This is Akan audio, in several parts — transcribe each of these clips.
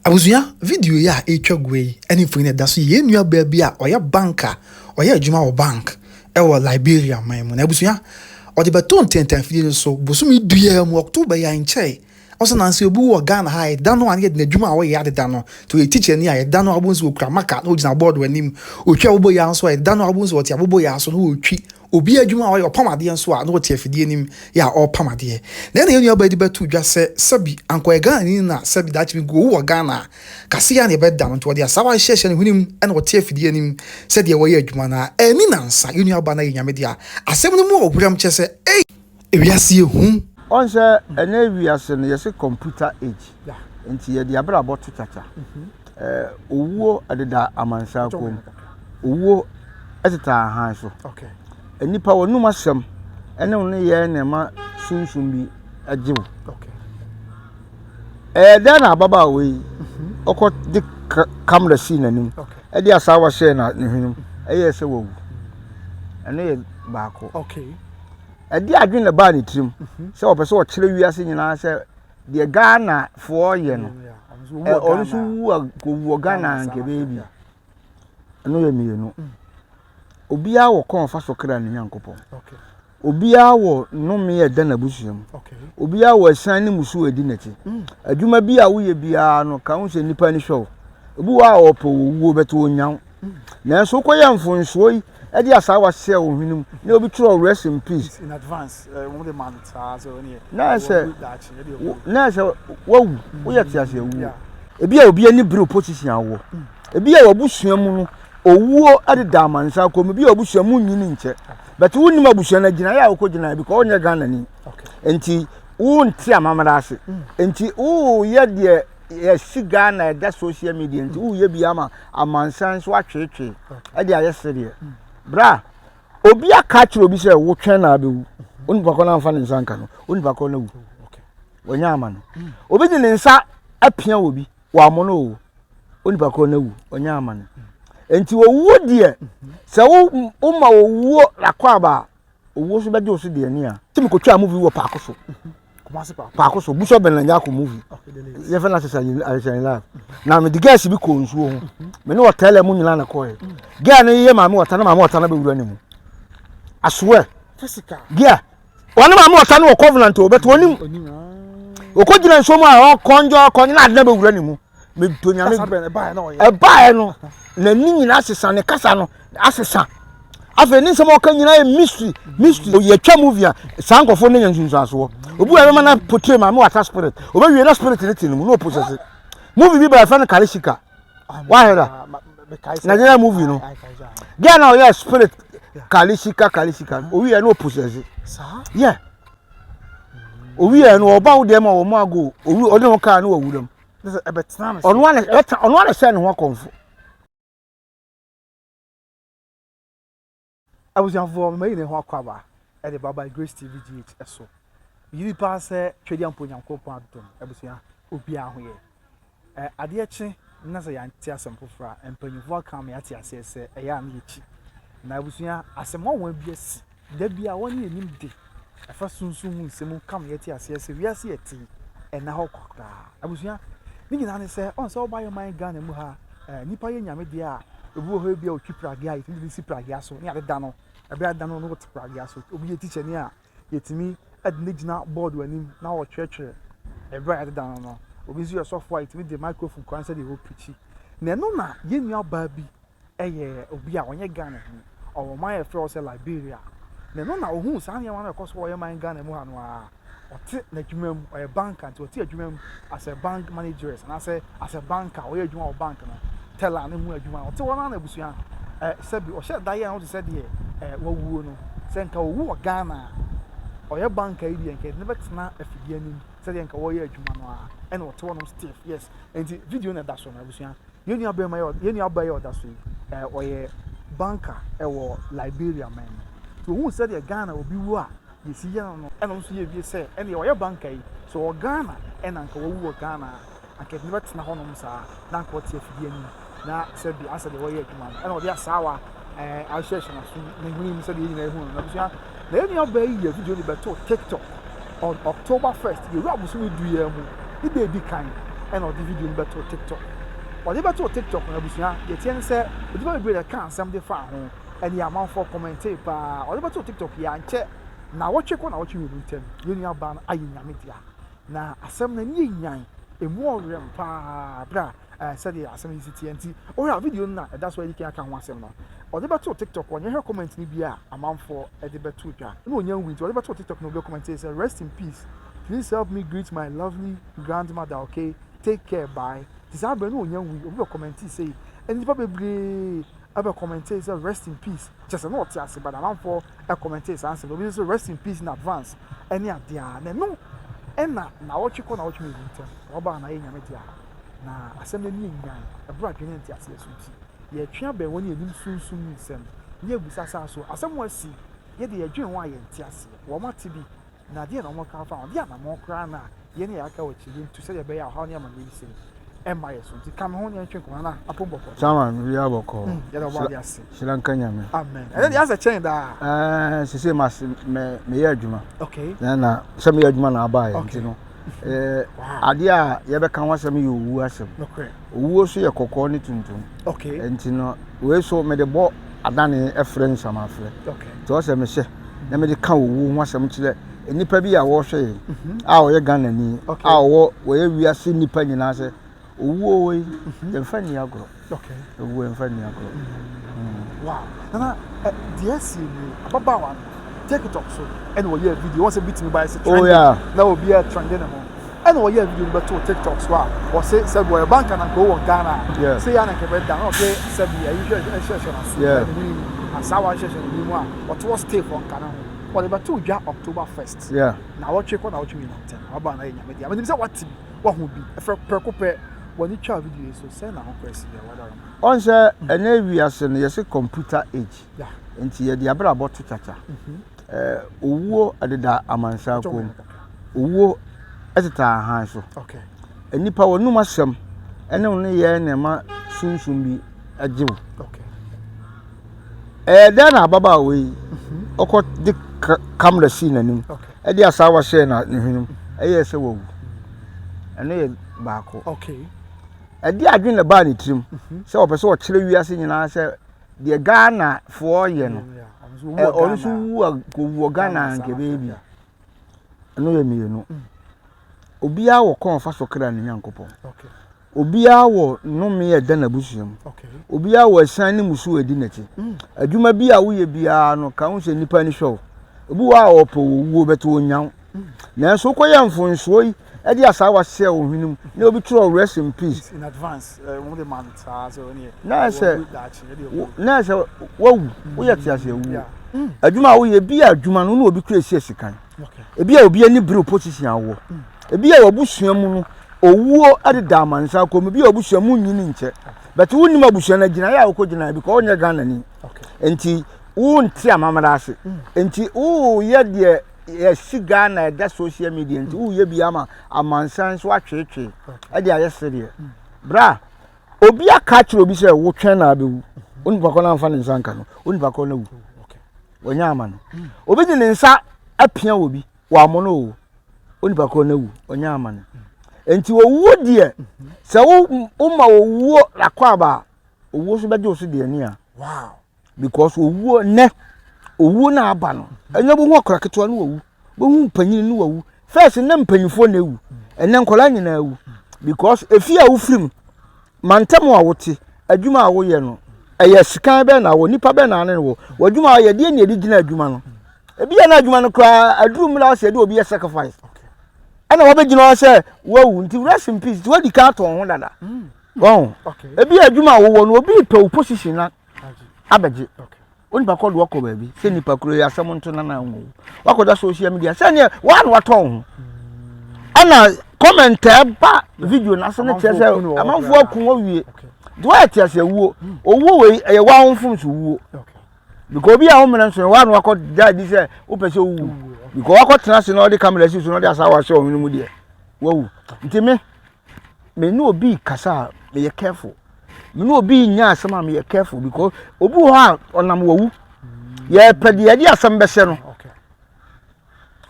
Abusua, video yi a ɛretwa gu yi ne mfonini a ɛda so yi, yɛn nuabaa bi a ɔyɛ banker, ɔyɛ adwuma wɔ bank wɔ Liberia man mu. Na abusua, ɔde bɛtoo ntentanfidie no so bosome duaa mu, October yi a nkyɛe. Ɔsɛ nansa obi wɔ Ghana ha a yɛda no a na yɛde n'adwuma a ɔyɛ adeda no. Nti ɔyɛ teacher ni a yɛda no a wobɛhu sɛ ɔkura maka na ɔgyina board anim. Ɔtwi aboboyaa nso a yɛda no a wobɛhu sɛ ɔte aboboyaa so na ɔretwi. Obi adwuma a ɔyɛ ɔpam adeɛ nso a na ɔte afidie anim yɛ a ɔrepam adeɛ. Na ɛna yɛn nuabaa yi de bɛto dwa sɛ sɛbi anka ɔyɛ Ghanani na sɛbi daakye bi nka ɔwu wɔ Ghana a, kase yi ara na yɛbɛda no. Nti ɔde asaawa ahyehyɛ ne hwenem na ɔte afidie anim sɛdeɛ wɔyɛ adwuma no a. Anni nansa yɛn nuabaa no ayɛ Nyame dea. Asɛm no mu ɔwerɛm kyerɛ sɛ ei! Ewiase yɛ hu. Ɔn sɛ ɛnɛ wiase no yɛse computer age nti yɛde abrabɔ to kyakya. Owuo ɛdeda amansan kɔn mu. Owuo ɛteta ahan so. Nnipa wɔnum asɛm ɛne wo nneyɛɛ na ɛma sunsum bi ɛgye wo. Ɛyɛ dɛn na ababaawa yi ɔkɔ de camera sii n'anim ɛde asaawa hyɛɛ ne hwenem ɛyɛɛ sɛ wawu. Ɛno yɛ baako. Ɛde adwene na ɛbaa ne tirim sɛ ɔpɛ sɛ ɔkyerɛ wiase nyinaa sɛ deɛ Ghanafoɔ yɛ no, ɔno nso wu a kɔwu wɔ Ghana anka ɛbɛyɛ bi. Ɛno yɛ mmienu. Obiara wɔ kwan ɔfa so kra ne Nyankopɔn. Obiara wɔ nnome a ɛda n'abusua mu. Obiara wɔ asiane ne musuo a ɛdi n'akyi. Adwuma bi a woyɛ biara no, ka ho sɛ nnipa ani hwɛ wo. Obi wɔ hɔ a ɔpɛ owuo bɛtɛ ɔnya wo. Nanso wokɔyɛ mfomsoɔ yi de asaawa hyɛɛ wo hwene mu na obi twerɛ rest in peace. In advance, eh, wɔn de ma no saa sɛ wɔn yɛ. Na sɛ na sɛ wawu, woyɛ te ase awuo. Ebi a obi ani bere position awɔ. Ebi a wabusua mu no owuo deda amansan kɔn mu. Ebi a wabusua mu nyini nkyɛ. But wonim abusua no agyinaeɛ a wokɔ gyinaeɛ because wonyɛ Ghana ni. Nti wonte amammerɛ ase. Nti woyɛ deɛ yɛsi Ghana ɛda social media nti woyɛ bi ama amansan nso atweetwee ɛde ayɛ sereɛ. Bra, obi aka akyerɛ obi sɛ wotwɛn na abɛwu. Onipa kɔ no amfa ne nsa nka no, onipa kɔ no awu. Wɔnyɛ ama no. Obi de ne nsa apia obi, wɔammo no o. Onipa kɔ no awu, wɔnyɛ ama no. Nti owuo deɛ, sɛ woma owuo akɔ aba a, owuo nso bɛgye wo so deɛ ni a. Sɛ mekɔtwaa movie wɔ paako so. Paako so, Busɔ Ben Nyako movie. Yɛfɛ no Ahyehyɛ Live. Na mede girls bi kɔɔ nsuo ho. Me ne ɔtɛlɛ mu nyinaa na kɔɛ. Girl no yɛ maame ɔta na maame ɔta no bɛwura ne mu. I swear. Girl, ɔne maame ɔta no wɔ covenant o, but onim. Ɔkɔgyina nsuo mu a ɔkɔnjɔ ɔkɔnjɔ na ade no bɛwura ne mu. Meto nyame. Ɛbaeɛ no, n'ani nyinaa asesa, ne kasa no asesa. Afei ne nsɛm a ɔka nyinaa yɛ mystery mystery. Yɛtwa movie a saa nkurɔfoɔ no nya nsunsuansoɔ. Obi wɔ ɛbɛma na portray maame wata spirit. Obewie na spirit ne te ne mu na ɔpossess. Movie bi ba yɛfrɛ no Karishika. Wahwɛ da? Nigeria movie no. Girl na ɔyɛ spirit Karishika Karishika. Owie na ɔpossess. Yeah. Owie no ɔba wo deɛ ma wɔn ago. Owie ɔde ne ho kaa no wɔ wuram. Ɔno ara na ɛhyɛ ne ho akɔmfo. Abusuafoɔ mema nyina ho akwaaba de ba by Grace TV GH so. Megye di paa sɛ Twedeampo Nyankopɔn adom abusua obiara ho yɛ. Ɛ adeɛ kye na sɛ yɛante asɛm foforɔ a mpanyinfoɔ aka ama yɛate aseɛ sɛ ɛyɛ a na yɛkyi. Na abusua asɛm nwanwa bi asi Da bi a wɔne yɛn nim de ɛfa sunsum mu nsɛm mu ka ma yɛte aseɛ sɛ wiase yɛ te ɛnna hɔ kwa koraa. Abusua, ne nyinaa ne sɛ ɔn sɛ woba yɛ man Ghana mu ha eh, nipa yɛ nyame deɛ a obi wɔ hɔ ebi a otwi pragea yɛtumi de no si pragea so ne ade da no ɛberɛ ada no no wote pragea so. Obi yɛ tikyani a yɛtumi de no gyina bɔɔdo anim na ɔkyerɛkyerɛ ɛberɛ a yɛde da no no. Obi nso yɛ sɔfoɔ a yɛtumi de microphone kura no sɛdeɛ ɔpreachi. Na ɛno na yɛn nua baa bi yɛ obi a ɔnyɛ Ghanani, ɔwɔ ɔman a yɛfrɛ hɔ sɛ Liberia. Na ɛno na ohuu saa nneɛma no a ɛkɔ so wɔ yɛn man Ghana mu ha no ara. Ɔte n'adwuma mu, ɔyɛ banker nti ɔte adwuma mu as a bank manageress anaasɛ as a banker, ɔyɛ adwuma wɔ bank no, teller no mu adwuma. Ɔte hɔ no ara na abusua ɛ sɛbi ɔhyɛ da yɛ ne ho te sɛ deɛ ɛ wawuo no. Sɛ nka owu wɔ Ghana a, ɔyɛ banker yi deɛ nka yɛde no bɛtena afidie anim sɛdeɛ nka wɔreyɛ adwuma no ara. Ɛna ɔte hɔnom stiff, yes. Nti video no na ɛda so no abusua. Yɛn nua barima yi, yɛn nua baa yi a ɔda so yi, ɛɛ ɔyɛ banker wɔ Liberia man mu. Nti ohuu sɛdeɛ Ghana obi wu a yɛsi yɛ no no, ɛna ɔno nso yɛɛ bi sɛ ɛneɛ ɔyɛ banker yi, sɛ ɔwɔ Ghana ɛna anka wawu wɔ Ghana a, anka yɛde no bɛtena hɔnom saa na anka ɔte afidie anim na sɛbi asɛ deɛ wɔyɛ adwuma no, ɛna ɔde asaawa ɛɛ ahyehyɛ n'aso ne hwene mu sɛdeɛ yɛn nyinaa hu no. N'abusua, na yɛn nua baa yi yɛ video de bɛtoo TikTok on October 1st, yɛwura bosome du yi ara mu, ne da edi kan. ɛna ɔde video no bɛtoo TikTok. Ɔde bɛtoo TikTok no abusua, deɛ ɛteɛ ne sɛ nnipa bebree na ɛkaa nsɛm de faa ho, ɛne amanfoɔ kɔmɛntee paa. Ɔde bɛtoo TikTok yi ankyɛ, nnawɔtwe kɔ nnawɔtwe mmienu ntam, yɛn nuabaa no ayɛ Nyame dea. Na asɛm no ani yɛ nyan, ɛmu ɔwerɛm paa berɛ a sɛdeɛ asɛm yi si teɛ nti, wohwɛ a video no na ɛda so a yɛadi kan aka ho asɛm no. Ɔde bɛtoo TikTok, ɔnyɛ hwɛ comment no bi a amanfoɔ de bɛto dwa. Na ɔnya nwui nti ɔde bɛtoo TikTok na obi kɔmɛntee sɛ rest in peace, please help me greet my lovely grandmother okay, take care bye. Nti saa berɛ no na ɔnya nwui, obi bɛkɔmɛntee sei, ɛna nnipa bebree bɛkɔmɛntee sɛ rest in peace, kyerɛ sɛ na ɔte ase but amanfoɔ kɔmɛntee saa nsɛm no, obi nso rest in peace in advance ɛne adeɛ a, na ɛno ɛna naawɔtwe kɔ naawɔtwe mmienu ntam ɔbaa na ayɛ Nyame dea. Na asɛm no ani nnyan, ɛboro adwene ne nteaseɛ so nti, yɛretwe abɛn wɔn a yɛnim sunsum mu nsɛm, na yɛabisa sɛ, 'So asɛm a asi yi deɛ yɛdwen ho a yɛnte aseɛ? Wɔate bi, na deɛn na wɔka afa ho? Deɛn anammɔn koraa na yɛn a yɛaka wɔ akyiri yi ntu sɛdeɛ ɛbɛyɛ a ɔhaw ne amanneɛ yi sei mma yɛn so? Nti ka me ho na yɛntwe nkɔmmɔ. Nana, apom bɔkɔɔ deɛ? Chairman, biribiara bɔkɔɔ. Yɛda ɔbɔ adeɛ ase. Hyira nka Nyame. Amen. Ɛnɛ deɛ asɛ kyɛn daa. Ɛɛ, sese ma me meyɛ adwuma. Okay. Na na sɛ meyɛ adwuma na abaeɛ nti no. Eh, adeɛ a yɛbɛka ho asɛm yɛ owuo asɛm. Owuo so yɛ kɔkɔɔ ne tuntum. Nti no, wei so mede bɔ adane frɛ nsamafrɛ. Nti ɔsɛ mehyɛ na mede ka owuo ho asɛm kyerɛ nnipa bi a wɔrehwɛ yɛn mhm. a ɔyɛ Ghanani a ɔwɔ wɔyɛ wiase nnipa nyinaa sɛ Owuo wei, yɛmfa nni agorɔ. Owuo yɛmfa nni agorɔ. Mm. Wow. Nana, eh, deɛ asie nie, ababaawa no, TikTok so ɛna ɔyɛɛ video, wɔn sɛ bi tumi ba ɛsɛ trending, oh, yeah. na obi yɛ trending ne ho. Ɛna ɔyɛɛ video no bɛtoo TikTok so a, ɔse sɛbi ɔyɛ banka na nka ɔwɔ Ghana a, sɛ yɛ na nka ɛbɛda, na ɔde sɛbi ayi hwɛ hwɛhwɛ n'aso, ne ho yi, asawa hwɛhwɛ ne ho mu a, ɔte hɔ stay for nka ne ho. Ɔde bɛtoo dwa October 1st. Yeah. Na awɔtwe kɔ na awɔtwe mmienu ntɛm, ababaawa no ayɛ nyame dea. Menim sɛ wate bi. Wahu bi. Ɛfrɛ prɛko pɛ w'ani twaa video yi so sɛn na ho kɔ asi deɛ wada no. Ɔn sɛ ɛnɛ wiase no yɛse computer age nti yɛde abrabɔ to kyakya. Mhm. Owuo ɛdeda amansan kɔn mu. Owuo ɛteta ahan so. Nnipa wɔnum asɛm ɛne wo nneyɛɛ na ɛma sunsum bi ɛgye wo. Ɛyɛ dɛn na ababaawa yi ɔkɔ de kamera sii n'anim ɛde asaawa hyɛɛ na ne hwenem ɛyɛɛ sɛ wawu ɛno yɛ baako ɛde adwene na ɛbaa ne tirim mhm. sɛ ɔpɛ sɛ ɔkyerɛ wiase nyinaa sɛ deɛ Ghanafoɔ yɛ no ɔno nso wu a kɔwu wɔ Ghana anka ɛbɛyɛ bi Ɛno yɛ mmienu. Obiara wɔ kwan a ɔfa so kra ne Nyankopɔn. Obiara wɔ nnome a ɛda n'abusua mu. Obiara wɔ asiane ne mmusu a ɛdi n'akyi. Mm. Adwuma bi a woyɛ biara no, ka ho sɛ nnipa ani hwɛ wo. Obi wɔ a ɔpɛ owuo bɛtɛ ɔnya wo. Mm. Nanso wokɔyɛ mfonsoɔ yi de asaawa hyɛ wo hwene mu na obi twerɛ rest in peace. In advance, eh, wɔn de ma no saa sɛ wɔn yɛ. Na sɛ na sɛ wawu woyɛ te ase awuo. Mm. Adwuma a woyɛ bi a adwuma no na obi kura esi asikan. Ebi a obi ani bere position awɔ. Mm. Ebi a wabusua mu no owuo deda amansan kɔn mu ebi a wabusua mu nyini nkyɛ. But wonim abusua no agyinaeɛ a wokɔ gyinaeɛ because wonyɛ Ghana ni. Nti wonte amammerɛ ase. Mm. Nti woyɛ deɛ yɛsi Ghana ɛda social media nti woyɛ bi ama amansan nso atweetwee ɛde ayɛ sereɛ. Bra obi aka akyerɛ obi sɛ wotwɛn na abɛwu onipa kɔ no amfa ne nsa nka no onipa kɔ no awu wɔnyɛ ama no obi de ne nsa apia wɔ bi wɔammo no o onipa kɔ no awu ɔnyɛ ama no nti owuo deɛ sɛ woma owuo akɔ aba a owuo so bɛgye wo so deɛ ni a wow because owuo nnɛ owuo no aba no ɛnyɛ bohu akora ketewa no wawu bohu mpanyin no wawu first na mpanyinfoɔ na ewu ɛnɛ nkɔla nyinaa ewu because efi a wofiri mu mantam a wote adwuma a woyɛ no ɛyɛ sikan bɛn na wɔ nipa bɛn na ane wɔ w'adwuma a wɔyɛ deɛ na yɛde gyina adwuma no ebi yɛ na adwuma no koraa aduru mmerɛ sɛ yɛde obi yɛ sacrifice ɛna wɔbɛgyina hɔ sɛ wawu nti rest in peace nti wadi kan atɔn ho dada wɔn ebi yɛ adwuma a wowɔ no obi pɛ wo position na abɛgye onipa kɔ de wakɔ baabi sɛ nipa kuro yi asɛm nto nana nwo wakɔda social media sɛ neɛ waa na watɔn ho ɛna comment ɛba video no ase no kyerɛ sɛ amanfoɔ aku wɔ wie nti wɔyɛ te ase awuo owuo wei ɛyɛ waa ho mfomso wuo because obi a wo mmerɛ nso waa na wakɔ da adi sɛ wopɛ sɛ wowu because wakɔ tena ase na ɔde camera si so na ɔde asawa ahyɛ ɔhwene mu deɛ wawu nti me me ne obi kasa a meyɛ careful me ne obi nya asɛm a meyɛ careful because obi wɔ hɔ a ɔnam wawu yɛpɛ deɛ yɛde asɛm bɛhyɛ no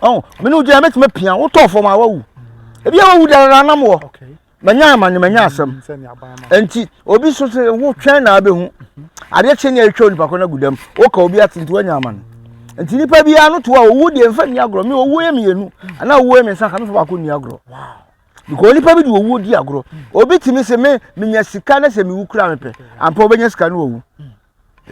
ɔn me ne ogyina mɛtumi apia wotɔɔ fam a wawu ebi a wawu dara nam wɔ. Manya amane, manya asɛm. Nti obi so sɛ wo twɛn na abɛhu. Adeɛ kye ne atwa onipa ko no agu dam. Woka obi ate nti wanya amane. Nti nipa biara no to a owu deɛ mfa nni agorɔ. Me owuo yɛ mmienu anaa owuo yɛ mmiɛnsa ka mefa baako nni agorɔ. Because nipa bi de owuo di agorɔ. Obi tumi sɛ me menya sika na sɛ mewu kura mepɛ. Ampa obɛnya sika no wawu.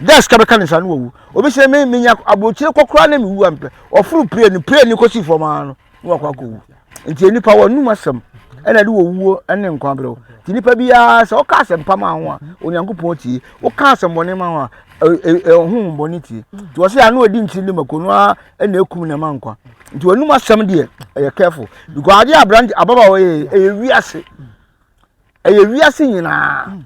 Da sika bɛka ne nsa no wawu. Obi sɛ me menya aburokyire kɔkora na mewu ampɛ. Ɔforo pire no pire no kɔsi fam ara no na wakɔ akɔwu. Nti nipa wɔnum asɛm ɛna de wɔwuo ne nkwa brɛ wo. Nti nipa biara sɛ ɔka asɛm pa ma ho a Onyankopɔn tie. Woka asɛm bɔne ma ho a honhom bɔne tie. Nti wɔsɛ ano ɔdi nkyiri ne mako no ara ɛna ekum na ɛma nkwa. Nti wɔnum asɛm deɛ ɛyɛ careful because adeɛ aberante ababaawa yɛ ɛyɛ wiase ɛyɛ wiase nyinaa.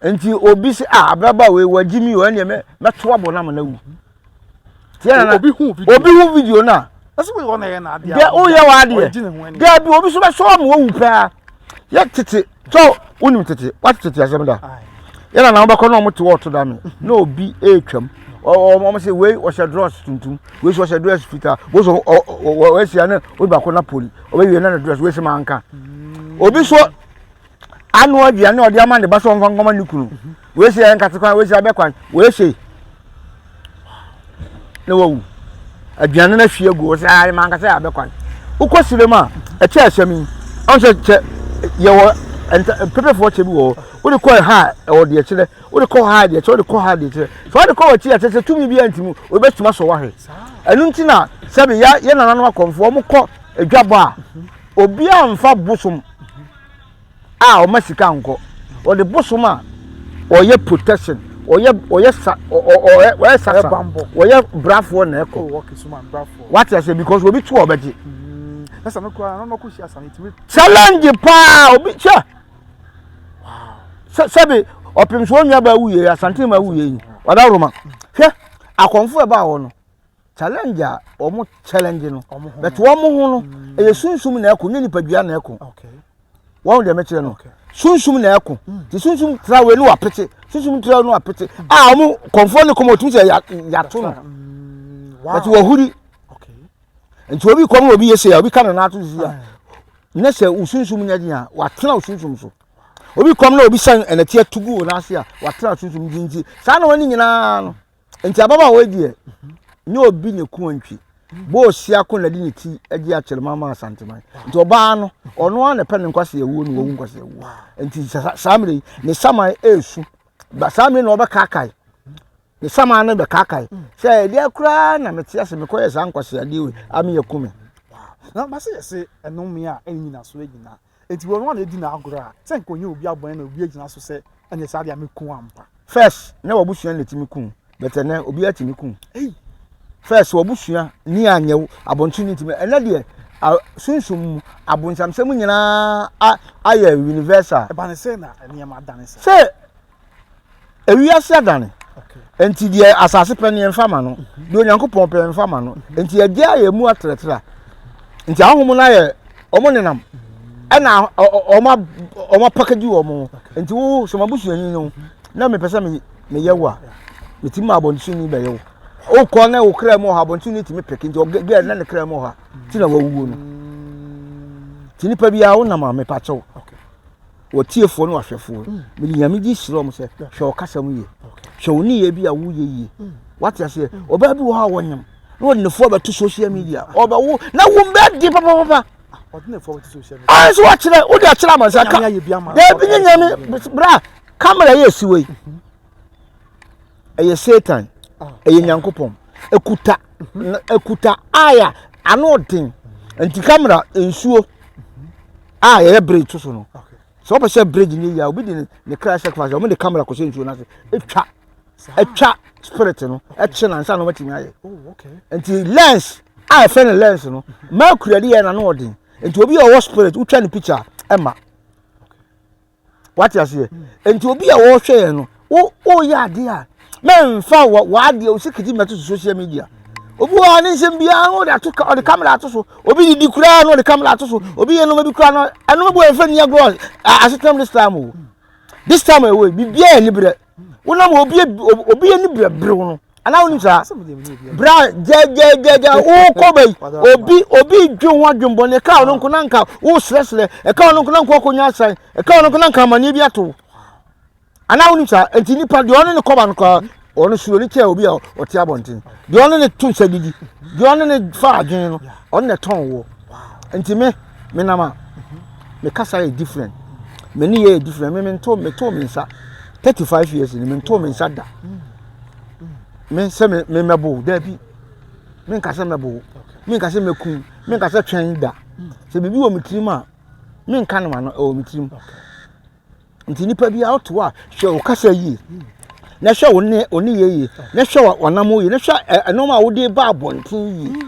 Nti obi sɛ ah abraba wei wagye mi o ɛnneɛ mɛ mɛto abɔ no ama no awu. Tiɛ na obi hu video obi hu video na. Ɛsɛ wei wɔn na yɛ n'adeɛ. Dɛ woyɛ w'adeɛ. Dɛbi obi so bɛsɔ ama wawu paa. Yɛ tete tɔ wonim tete wate tete asɛm da. Yɛ na na wobɛkɔ na wɔn te wɔɔto da me na obi ɛretwam. Wɔn sɛ wei ɔhyɛ drɔs tuntum wei so ɔhyɛ drɔs fitaa wei so ɔ ɔ ɔ ne obi baako na poli ɔbɛwie na ne drɔs wei sɛ manka. Obi so anoa aduane a ɔde ama ne ba sɛ ɔmfa nkɔma ne kunu wei sɛ nkate kwan wei sɛ abɛ kwan wei sɛ na wawu aduane no ahwie agu wɔ sɛ ayɛ mankasa yɛ abɛ kwan wokɔ sire mu a ɛkyɛ asɛm yi ɔn sɛ kyɛ yɛwɔ pepefoɔ kyɛ bi wɔ hɔ wode kɔ ha a ɛwɔ deɛ kyerɛ wode kɔ ha deɛ kyerɛ wode kɔ ha deɛ kyerɛ sɛ wode kɔ w'akyi a kyerɛ sɛ tumi bi antimi wobɛtumi asɔ wahwɛ ɛno nti na sɛbe yɛ nananom akɔmfoɔ wɔkɔ adwabɔ a obiara mfa bosom a ɔma sika nkɔ ɔde bosom a ɔyɛ protection ɔyɛ ɔyɛ sa ɔyɛ ɔyɛ sasa ɔyɛ brafoɔ na ɛkɔ oh, wate ase because obi to ɔbɛgye mm, challenge paa obi kyɛ sɛbi ɔpem so onua ba wuye asante ma wuye yi ɔdawuruma hwɛ akɔnfo ɛbaa hɔ no. Challenge a wɔn challenge no but wɔn ho no mm. ɛyɛ sunsum na ɛko nye nipadua na ɛko wɔn deɛ mɛkyerɛ no sunsum na ɛko mm. ti sunsum tra wei no wapete sunsum tra no wapete mm. a wɔn kɔnfoɔ ne kɔn otum sɛ yato no but wɔhuri nti obi kɔm na obi yɛ se a obi ka ne nan ato sisi a ne sɛ osunsum nyɛ den a watena osunsum so obi kɔm na obi sɛn ɛnɛteɛ tugu wɔn ase a watena osunsum nti saa na wɔn nyinaa no. Nti ababaawa yi deɛ nyɛ obi na eku antwi. Boosia ko na de ne ti agye akyerɛma ma Asanteman. Nti ɔbaa no, ɔno ara na ɛpɛ ne nkwasi awuo na wawu nkwasi awuo. Nti saa mmerɛ yi, ne saman ɛresu. Ba saa mmerɛ na ɔbɛkaakae. Ne saman no bɛkaakae. Sɛ ɛdeɛ koraa na mete ase mekɔyɛ saa nkwasi adeɛ wei ame yɛ kume. Na basi yɛ se ɛnome a ɛnyina so agyina. Enti wɔn a na edi n'agorɔ a, sɛ nka ɔnyɛ obi abɔne na obi agyina so sɛ ɛneɛ saa deɛ mɛku wo ampa. First na wabusua na ɛtumi ku but ɛnɛ obiara tumi ku. First wabusua ni anyɛ wo abɔnten ni tumi ɛnɛ deɛ sunsum mu abonsamsɛm nyinaa ayɛ universal. Ɛba ne sɛ na nneɛma adane saa. Sɛ Ewiase adane. Nti deɛ asase pɛ no yɛmfa ma no. Deɛ Onyankopɔn pɛ yɛmfa ma no. Nti yɛgye ayɛ mu atrɛtrɛ. Nti ahonhom no ayɛ wɔn nenam. Ɛna wɔn wɔn apakagyi wɔn ho. Nti wo sɛ m'abusuani no na mepɛ sɛ meyɛ wo a, metumi ma abɔntene bɛyɛ wo. Wokɔ na wo kra mu ɔha abɔntene tumi peke nti ɔgɛ na ne kra mu ɔha ti na wawuo no. Nti nipa biara wonam a mepakyɛw. W'atiefoɔ ne w'ahwɛfoɔ. Mm. Mede Nyame di srɛ wɔn sɛ hwɛ wo kasa mu yie. Hwɛ wo nneyɛɛ bi a woyɛ yie. Mm. Wate aseɛ? Mm. Ɔbaa bi wɔ hɔ a wɔnyam na wɔde ne foɔ bɛto social media. Ɔbɛwo na wo mbɛ di papapapa. Ah, nso wakyerɛ wode akyerɛ amansa ka daabi nye nyame bra kamera yɛ si wei mhm. ɛyɛ satan ah. ɛyɛ nyankopɔn ɛkuta mhm. ɛkuta aya ano den nti kamera nsuo a yɛyɛ bridge to so no sɛ wɔpɛ sɛ bridge no yie a obi de ne kra sacrifice wɔn de camera kɔhyɛ nsuo no ase atwa atwa spirit no ɛkye na nsa na wɔatumi ayɛ oh, nti lens a yɛfrɛ no lens no mercury de yɛ na no ɔden nti obi a ɔwɔ spirit wotwa ne picture ɛma Wate aseɛ? Nti obi a wɔrehwɛ yɛn no, wo woyɛ adeɛ a, mɛmfa wɔ w'adeɛ wo sikiti mmɛto so social media. Obi wɔ hɔ a ne nsɛm biara no ɔde ato ɔde camera ato so. Obi didi koraa no ɔde camera ato so. Obi yɛ nneɛma bi koraa no ɛnneɛma bi wɔ yɛmfa nni agorɔ asetenam this time o. This time ɛwɔ yi biribiara yɛ aniberɛ. Wonam obi obi ani brɛ berew no. Anaa wonim saa? Bra gyɛgyɛgyɛgyɛ wokɔ bɛyi obi obi dwe ho adwembɔne ɛka ɔno nko na nka wosrɛsrɛ ɛka ɔno nko na nka wakɔnya asan ɛka ɔno nko na nka amanneɛ bi ato anaa wonim saa? Nti nipa deɛ ɔne ne kɔba no koraa ɔno suro ne kyɛ obi a ɔte abɔnten deɛ ɔne ne to nsa didi deɛ ɔne ne fa adwene no ɔne na ɛtɔn woɔ nti me menam a me kasa yɛ different me ne yɛ yɛ different me mento meto me nsa 35 years ni mento me nsa da me sɛ me me mɛbo daabi me nka sɛ mɛbo me nka sɛ mɛkum me nka sɛ twɛn da sɛ biribi wɔ me tirim a me nka no ma no ɛwɔ me tirim nti nipa bi a ɔto a hwɛ wo kasa yie na hwɛ wo ne wo ne yɛ yie na hwɛ w'anam yie na hwɛ nneɛma a wode ba abɔnten yie.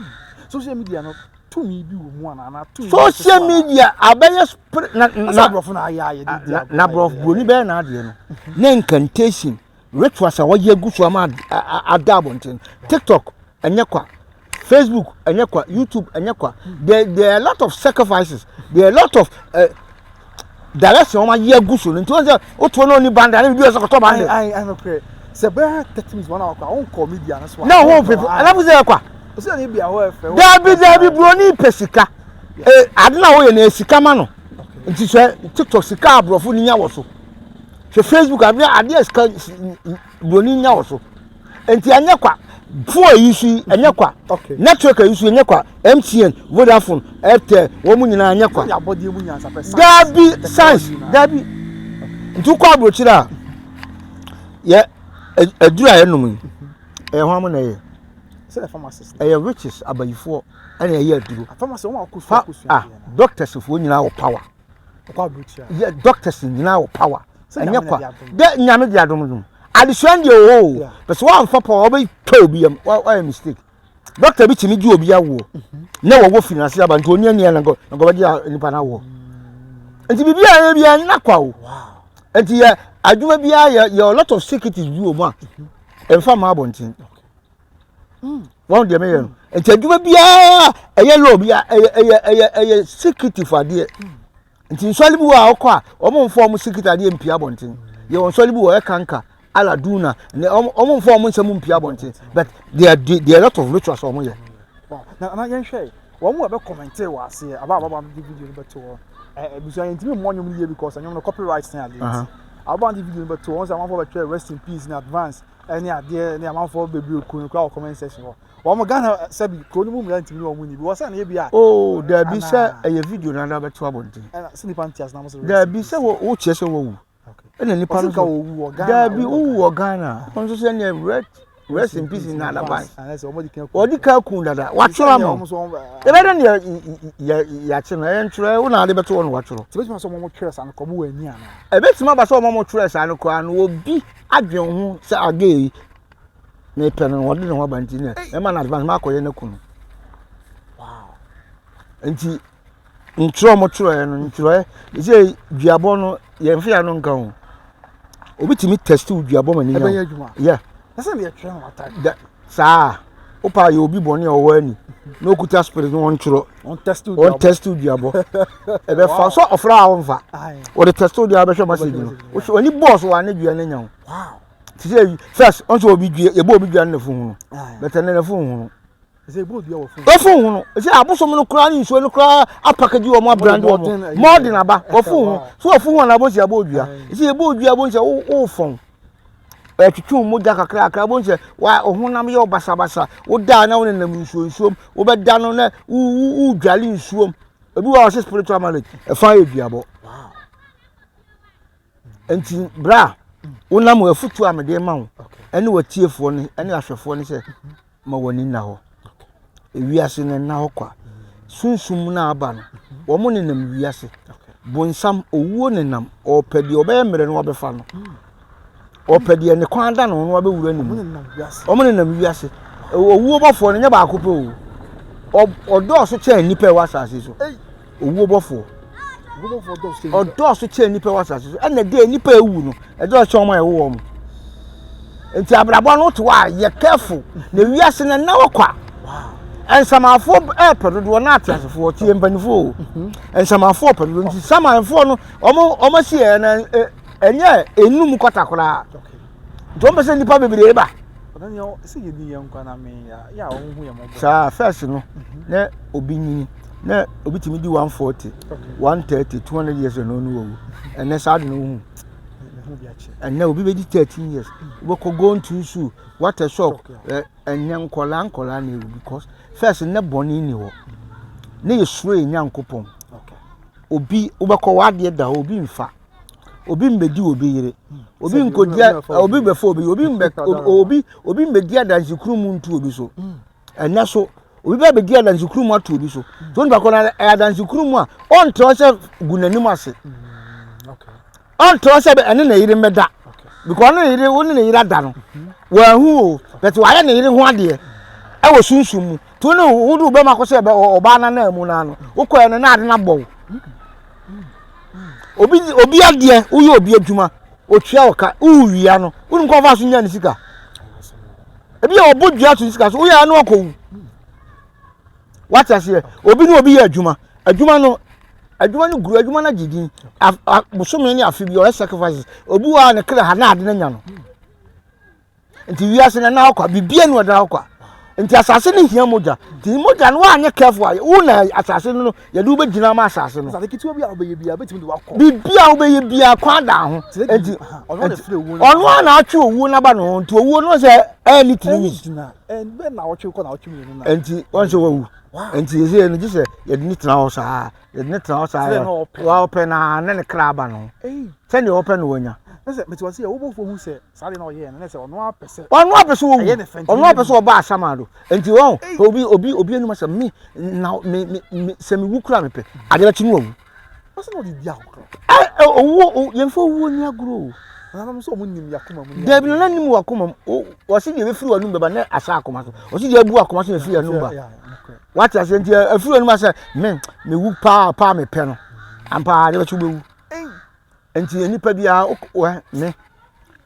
Social media no tumi bi wɔ mu ana ana tumi. Social media abɛyɛ spirit na na aborɔfo na ayɛ ayɛ de di agorɔ. Na aborɔfo buroni bɛyɛ n'adeɛ no na incantation rituals a wɔyɛ agu so ama ada abɔnten tiktok ɛnyɛ kwa facebook ɛnyɛ kwa youtube ɛnyɛ kwa there there are a lot of sacrifices there are a lot of uh, direction wɔn ayɛ agu so no nti wɔn sɛ wotoɔ na ɔni banda ne bibi ɔsɛ kɔtɔ banda. Ayi ayi nokorɛ sɛ bɛyɛ 30 minutes 1 hour kora wɔn kɔ media no so a. Na wɔn pepe ɛna fi sɛ ɛkwa. Ɔsɛ ne bi ahɔ ɛfɛ. Dabi dabi buroni pɛ sika ee ade na wɔyɛ na sika ma no nti sɛ tiktok sika aborɔfo ni nya wɔ so. Hwɛ Facebook adeɛ adeɛ sika buroni nya wɔ so nti ɛnyɛ kwa phone yi so yi ɛnyɛ kwa network yi so ɛnyɛ kwa MTN Vodafone Airtel wɔn mu nyinaa ɛnyɛ kwa daabi science daabi nti wokɔ aburokyire a yɛ aduru a yɛnom yi ɛyɛ hɔn mo na ɛyɛ ɛyɛ riches abayifoɔ ɛna ɛyɛ aduro fa ah doctors foɔ nyinaa wɔ power. Yɛ doctors nyinaa wɔ power. Ɛnyɛ kwa. Dɛ nyame de adom no. Adesua deɛ wɔ hɔ o. Pɛ sɛ woamfa power wobɛtwa obi yam. Woayɛ mistake. Doctor bi tumi gye obi awoɔ. Na wɔwɔ firi n'ase aba nti ɔni ani a na nka ɔbɛgye nipa no awoɔ. Nti biribi a yɛ biara nna kwa o. Nti yɛ adwuma biara yɛ yɛ a lot of secrets bi wɔ mu a ɛmfa mma abɔnten. Wɔn deɛ meyɛ no. Nti adwuma biara ɛyɛ law bi a ɛyɛ ɛyɛ ɛyɛ ɛyɛ secretive adeɛ. Nti nsɔre bi wɔ a ɔkɔ a wɔn mfa wɔn secret adeɛ mpia abɔnten. Yɛ wɔn nsɔre bi wɔ ɛkanka aladuna ne wɔn wɔn mfa wɔn nsɛm mpia abɔnten but there are there are a lot of rituals wɔn yɛ. Na na yɛnhwɛ wɔn a bɛ kɔmɛnte wɔ aseɛ aba ababa de video no bɛto hɔ ɛɛ ebusua yɛn ntumi mmɔ nnwom no yie because nnwom no copyright ne adeɛ nti ababa de video no bɛto hɔ wɔn sɛ amanfoɔ bɛtwerɛ rest in peace in advance. Ɛne adeɛ ne amanfoɔ bebree ku no koraa wɔ comment section hɔ. Wɔn Ghana sɛbi kuro no mu mmira ntumi ne wɔn ni bi wɔ sɛ ne yɛ bi a. Oh dabi sɛ ɛyɛ video na ada bɛto abɔnten. Ɛna sɛ nipa nte ase na mo sɛ. Dabi sɛ wo wo kyerɛ sɛ wɔwu. Ɛna nipa no so dabi wowu wɔ Ghana. Wɔn nso sɛ neɛ rest rest in peace in advance. Wɔde ka kun dada watwerɛ ama wo. Ɛbɛyɛ dɛ neɛ yɛ yɛakye no ɛyɛ ntwerɛ wo na ade bɛto hɔ na watwerɛ. Ɛbɛtumi aba sɛ wɔn twerɛ saa no kɔ wɔn wɔ ani anaa. Ɛbɛtumi aba sɛ wɔn twerɛ saa no koraa no obi adwen ho sɛ ade yi mepɛ no wɔde ne ho aba nti nɛ ɛma no advance makɔyɛ no aku no nti ntwerɛ mo twerɛɛ no ntwerɛ sɛ duabɔ no yɛmfa yɛ ano nka ho obi tumi test wo duabɔ ma ne nya yɛ saa wopa yɛ obi bɔne a ɔwɔ ani na okuta spirit no wɔntwerɛ wɔn test duabɔ ɛbɛfa so ɔfrɛ a wɔmfa wɔde test dua bɛhwɛ message no wohwɛ oni bɔɔs wɔ ane dua no nya ho te sɛ first ɔn sɛ obi dua yɛbɔ obi dua no nafu ho no bɛtɛ ne nafu ho no wɔfu ho no sɛ abosom no koraa ne nsuo no koraa apakagye wɔn abrande wɔn mɔden aba wɔfu ho so wɔfu ho anaa bɔnsi abɔ odua sɛ yɛbɔ odua bɔnsi wofɔn Ɛtwetwe wo mogya kakrakra, wobɛhu sɛ wo honam yɛ wo basabasa, woda na wonenam nsuo nsuom, wobɛda no na wodwale nsuom. Ebi wɔ hɔ a wɔsɛ spiritual marriage, ɛfa yɛ duabɔ. Nti bra, wonam afutuo a mede ma wo ɛne w'atiefoɔ no ɛne ahwɛfoɔ no sɛ ma w'ani nna hɔ. Ewiase no nna hɔ kwa. Sunsum no a aba no, wɔn nenam wiase. Bonsam, owuo nenam. Ɔpɛ deɛ ɔbɛyɛ mmerɛ no wabɛfa no. Ɔpɛ deɛ ne kwan da no ho no wabɛwura ne mu. Wɔn nenam wiase. Owuo bɔfoɔ no nyɛ baako pɛ o. Ɔdɔɔso kyɛn nnipa ɛwɔ asase so. Owuo bɔfoɔ. Ɔdɔɔso kyɛn nnipa ɛwɔ asase so. Ɛna deɛ nnipa ewu no, ɛdɔɔso kyɛn wɔn a ɛwɔ wɔn. Nti abrabɔ no wote hɔ a yɛ careful. Na wiase no nna wɔ kwa. Nsamanfoɔ ɛɛpɛ dodoɔ na ateasefoɔ tie mpanimfoɔ o. Mhm. Nsamanfoɔ pɛ dodoɔ nti samanfoɔ no wɔn wɔn asi yɛ na ɛnyɛ enum kɔta koraa. Nti wɔn pɛ sɛ nnipa bebree ba. Saa first no na obi nyini na obi tumi di 140, 130, 200 years na ɔno wawu. Ɛnɛ saa de na wohu. Ɛnɛ obi bɛdi 13 years wobɛkɔ going too soon what a shock. Ɛnɛ nkɔlaa nkɔlaa na ewu because first ne bɔne ni hɔ. Ne yɛ suro yɛ Nyankopɔn. Obi wobɛkɔ w'adeɛ da hɔ obi mfa. Obi mbɛdi obi yere. Obi nkɔdi obi bɛfa obi obi mbɛ obi obi mbɛdi adansekuru mu ntu obi so. Ɛnɛ so obi bɛ bɛdi adansekuru mu ato obi so. So nipa kɔ na ɛyɛ adansekuru mu a ɔntrɛ sɛ gu n'anim ase. Ɔntrɛ sɛ ɛne ne yere mbɛda. Because ɔne ne yere wo ne ne yere ada no. Wɔahu o but wayɛ ne yere ho adeɛ ɛwɔ sunsum mu. To ne wo de wo bɛma kɔ sɛ ɔbaa n'anan mu n'ano. Wokɔɛ no na ade no abɔ wo. Obi obi adeɛ woyɛ obi adwuma otua wo ka wowia no wonim kɔ ɔfa so nya ne sika. Ebi yɛ ɔbɔ dua to ne sika so woyɛ ano akɔwu. Wate aseɛ obi ne obi yɛ adwuma adwuma no adwuma no guru adwuma no agye din bosome ne afe bi ɔyɛ sacrifices obi wɔ a ne kra ha na ade no anya no. Nti wiase no ɛna hɔ kwa, biribiara ni ɔda hɔ kwa. Nti asase no hia mogya. Nti mogya no woanyɛ careful a, wo na asase no yɛde wo bɛgyina ama asase no. Asase ketewa bi a wobɛyɛ biara bɛtumi de wakɔ. Biribi a wobɛyɛ biara kwan da ho. Nti ɔno a na atwe owuo no aba ne ho. Nti owuo no sɛ ɛyɛ ne tiri weeks. Nti wɔn sɛ wawu. Nti yɛsɛ no gye sɛ yɛde ne tena hɔ saa. Yɛde ne tena hɔ saa yɛ ɔpɛ na ne ne kra aba ne ho. Sɛdeɛ ɔpɛ no wanya. Saa deɛ na ɔyɛɛ no na sɛ ɔno ara pɛ sɛ. Ɔno ara pɛ sɛ owu. Ɔno ara pɛ sɛ ɔba asamado. Nti wɔn obi obi obi anum asɛ me na me me me sɛ me wu kura me pɛ. Adeɛ bɛkye no wawu. Ɔsɛ na ɔde di agorɔ. Ɛ owuo yɛn fɛ owuo ni agorɔ o. Nananom sɛ ɔmo nim yakoma mu. Dabi nana nim wakoma mu. Wɔsi deɛ ebɛfiri wɔn anum bɛba na asa akoma so. Wɔsi deɛ abu akoma so na efiri anum ba. Wate aseɛ nti efiri wɔn anum asɛ me me wu paa paa me pɛ no. Ampa adeɛ bɛkye wobɛwu. Nti nipa biara wɔ me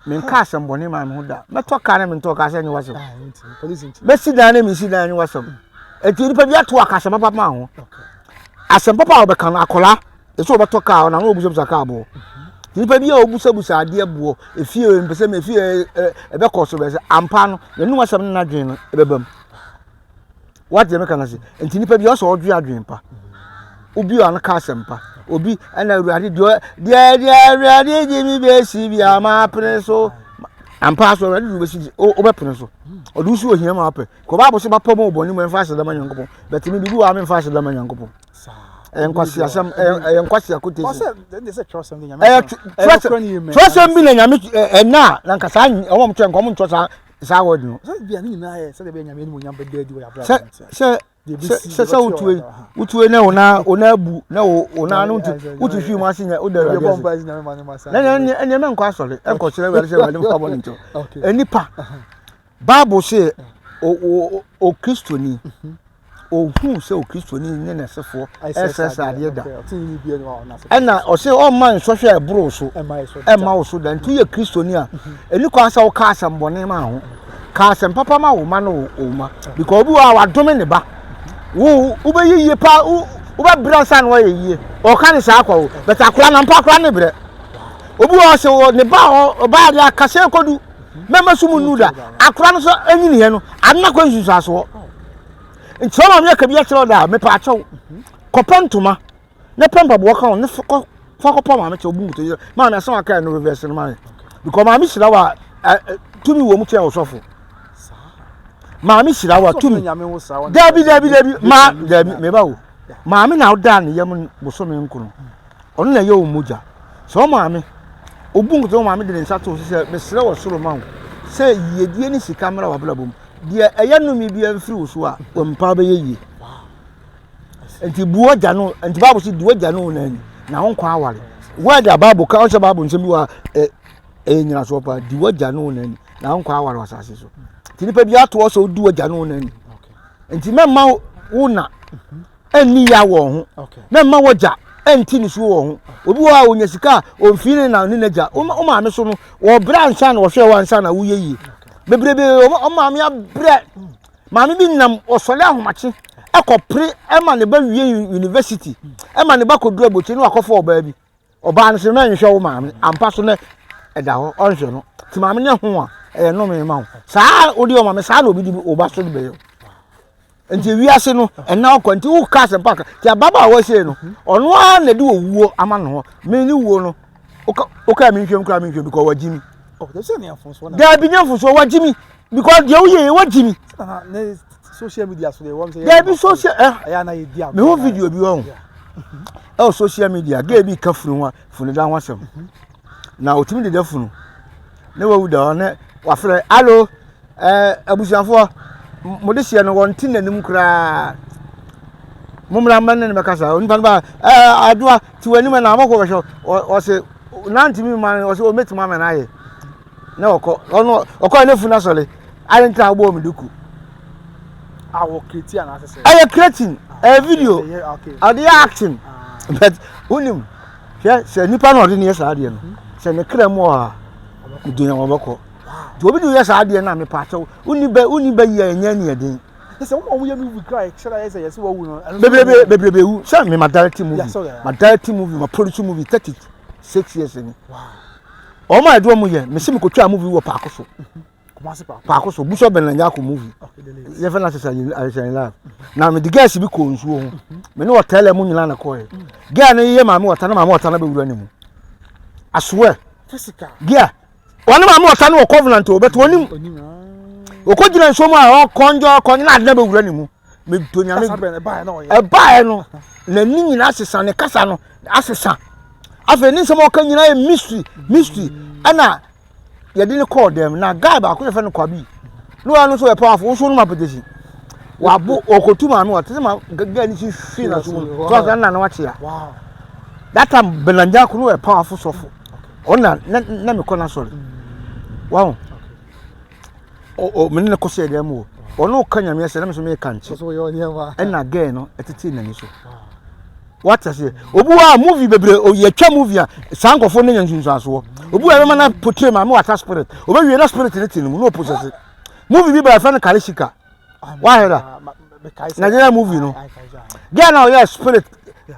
menka asɛm bɔne maa me ho da mɛtɔ kaa ne mentɔ kaa sɛ nyɛ wasɛm mɛsi dan ne mensi dan nyɛ wasɛm nti nipa bi ato aka asɛm papa maa ho asɛm papa a wɔbɛka no akɔla ɛsɛ wɔbɛtɔ kaa ɔnam na wɔbusabusa kaa boɔ nipa bi a wɔbusabusa adeɛ boɔ efie mpɛ sɛ efie ɛbɛkɔ so bɛsɛ ampa no n'anum asɛm ne n'adwene no ɛbɛba mu. Wate deɛ meka no ase? Nti nipa bi ɔsɛ ɔdwe adwene pa. Obi a no ka asɛm pa. Obi ɛna awurade deɛ deɛ deɛ awurade gye mi bɛsi bi a ma pene so. Ampa so awurade de wobɛsi wobɛpene so. Ɔde wo si ohia ma wapɛ. Kɔ Bible sɛ bapɔ mu bɔne mu ɛmfa aseda ma Nyankopɔn. Bɛte me biribi wɔ a memfa aseda ma Nyankopɔn. Ɛyɛ nkwasi asɛm ɛyɛ nkwasi akotation. Ɛyɛ twerɛsɛm bi na nyame ɛna na nka saa ɔmo twɛ nka ɔmo ntwerɛ saa saa word no. Sɛ bia ne nyinaa yɛ sɛdeɛ ɛbɛyɛ nyame animuonyam bɛda adi wɔ yɛn abrabɔ sɛ sɛ sɛ sɛ wotue wotue na wo na wo na abu na wo wo na no nti wotu hwi mu ase nyɛ woda awurade ase na na ɛnyɛ mɛ nkɔ asɔre ɛnkɔ kyerɛ awurade sɛ awurade mfa bɔ ne nkyɛw nipa bible sɛ o o o kristoni Ɔhuu sɛ Okristoni ne n'asefoɔ resrɛsrɛ adeɛ da. Ɛna ɔse ɔmma nsɔhwɛ a ɛboro so ɛmma wo so da. Nti woyɛ Kristoni a, ɛni kwan sɛ woka asɛm bɔne ma ho. Ka asɛm papa ma wo ma ne wo ma. Because obi wɔ a wadome ne ba. Wo wobɛyɛ yie paa, wobɛbrɛ ansa na woayɛ yie. Ɔka ne saa kwa o. But akora na mpa akora ne brɛ. Obi wɔ sɛ ne ba ɔbaa deɛ akasɛ kɔdu. Mɛma so mu nnu da. Akora no so anyiniɛ no, ade no akɔ nsunsuansoɔ. Nti ɔma me aka bi akyerɛ wo da a, mepɛ akyɛw. Kɔpɛ ntoma na pɛ mpaboa ka ho ne fa kɔpɔ maame kyɛw bu nkotodwe. Maame asɛm aka no reverse no maame. Because maame hyira wa tumi wɔ mu kyɛn ɔsɔfo. Maame hyira wa tumi. Dabi dabi dabi ma dabi meba wo. Maame na ɔda ne yam bosome nkono. Ɔno na ɛyɛ wo mogya. Sɛ wo maame, obu nkotodwe wo maame de ne nsa to so sɛ mesrɛ wɔ soro ma wo sɛ yiedie ne sika mmra w'abrabɔ mu. Deɛ ɛyɛ nnome biara mfiri wo so a, wɔmpa bɛyɛ yie. Nti bu w'agya no, nti Bible sɛ di w'agya no wo nan ni na wo nkwa aware. Word a Bible ka, ɔsɛ Bible nsɛm bi wɔ a ɛyɛ nyinasoɔ paa, di w'agya no wo nan ni na wo nkwa aware wɔ asase so. Nti nipa bi ato hɔ sɛ wodi w'agya no wo nan ni. Nti mɛmma wo na ɛnni ya wɔ ho. Mɛmma w'agya ɛnti nisuo wɔ ho. Obi wɔ hɔ a ɔnya sika a ɔmfii ne na ne n'agya. Wo maame so no, wɔbrɛ ansa na wɔhwɛ wo ansa na woyɛ yie. Bebrebe wɔn maame abrɛ. Maame bi nam ɔsɔre ahomakye ɛkɔpere ɛma ne ba wie university ɛma ne ba kɔduru abotire na wakɔfa ɔbaa bi. Ɔbaa no sɛ mɛnhwɛ wo maame ampa so na ɛda hɔ ɔnhwɛ no. Nti maame no ho a. Ɛyɛ nnome ma wo. Saa wode ɔma me saa na obi de wo ba so de bɛyɛ wo. Nti wiase no ɛna ɔkɔ nti woka asɛmpa ka nti ababaawa sei no ɔno ara na ɛde owuo ama ne ho me ne wuo no woka me nhwɛm koraa me nhwɛm because wagye mi. Oh, Daabi nyɛ mfonsoɔ wagye mi because deɛ woyɛ yɛ wagye mi. Social media so deɛ wɔn sɛ Daabi social ɛ me ho video bi wɔ ho ɛwɔ social media gay bi ka funu ho funu da ho asɛm na otumi deda funu ne wawu da hɔ ne wafrɛ alo ɛɛ abusuafoɔ mo de hyɛ no wɔn ti n'anim koraa mo mmra mmɛ ne ne bɛkasa onipa no ba ɛɛ adoa ti wɔ anim na abɔkɔ bɛhwɛ ɔse nantumi ma no ɔse ɔmɛtumi ama no ayɛ na ɔkɔ ɔno ɔkɔ ne funu asɔre ayɛ ntina abɔ omi duku. Awɔ kreti anaasɛ sɛ. Ɛyɛ cretin ɛyɛ video ɔde yɛ acting but wonim hwɛ sɛ nipa na ɔde ne yɛ saa adeɛ no sɛ ne kra mu ɔha ɔde yɛn ɔbɛkɔ nti obi de yɛ saa adeɛ no a mepa akyɛw wonni bɛ wonni bɛ yi a ɛnyɛ ne ɛden. Sɛ wɔn a wɔyɛ movie kura ɛkyerɛ ayɛ sɛ yɛsɛ wɔwu no. Bebrebe bebrebe wu sɛ me ma direct movie ma direct movie ma produce movie 36 years ni. Wɔn a ɛde wɔn yɛ mesi mi kotwa movie wɔ paako so. Paako so busɔ bɛn na nyako movie. Yɛfɛ na sesa ayɛsɛn live. Na me de girls bi kɔ nsuo ho. Me ne ɔtɛlɛ mu nyinaa na kɔɛ. Girl no yɛ maame ɔta na maame ɔta na bɛwura ne mu. I swear. Girl wɔne maame ɔta no wɔ covenant o but wɔnim. Ɔkɔ gyina nsuo mu a ɔkɔnjɔ ɔkɔnjɔ na ade na bɛwura ne mu. Meto nyame ɛbaeɛ no n'ani nyinaa asesa ne kasa no asesa. Afei ne nsɛm a ɔka nyinaa yɛ mystery mystery ɛna yɛde no kɔɔ dɛm na guy baako yɛfɛ no kwabi ne wɔn nso yɛ powerful nso no ma petition wabo ɔkɔtu maame wɔ tete ma guy no si hwi na so mu so asa nna na wakyea that time benanja ko no yɛ powerful sɔfo ɔna na na mekɔ n'asɔre wɔn o me ne no kɔhyɛɛ dan mu o ɔno ka nyame asɛ na me nso meka nkye ɛna gɛɛ no ɛtetee n'ani so wate aseɛ obi wɔ a movie bebree yɛtwa movie a saa nkɔfoɔ no nya nsunsuansoɔ obi wɔ ɛbɛma no portray maame wata spirit obɛwie na spirit no te no mu na ɔposɛse movie bi ba yɛfrɛ no karishika wahwɛ da Nigeria movie no girl na ɔyɛ spirit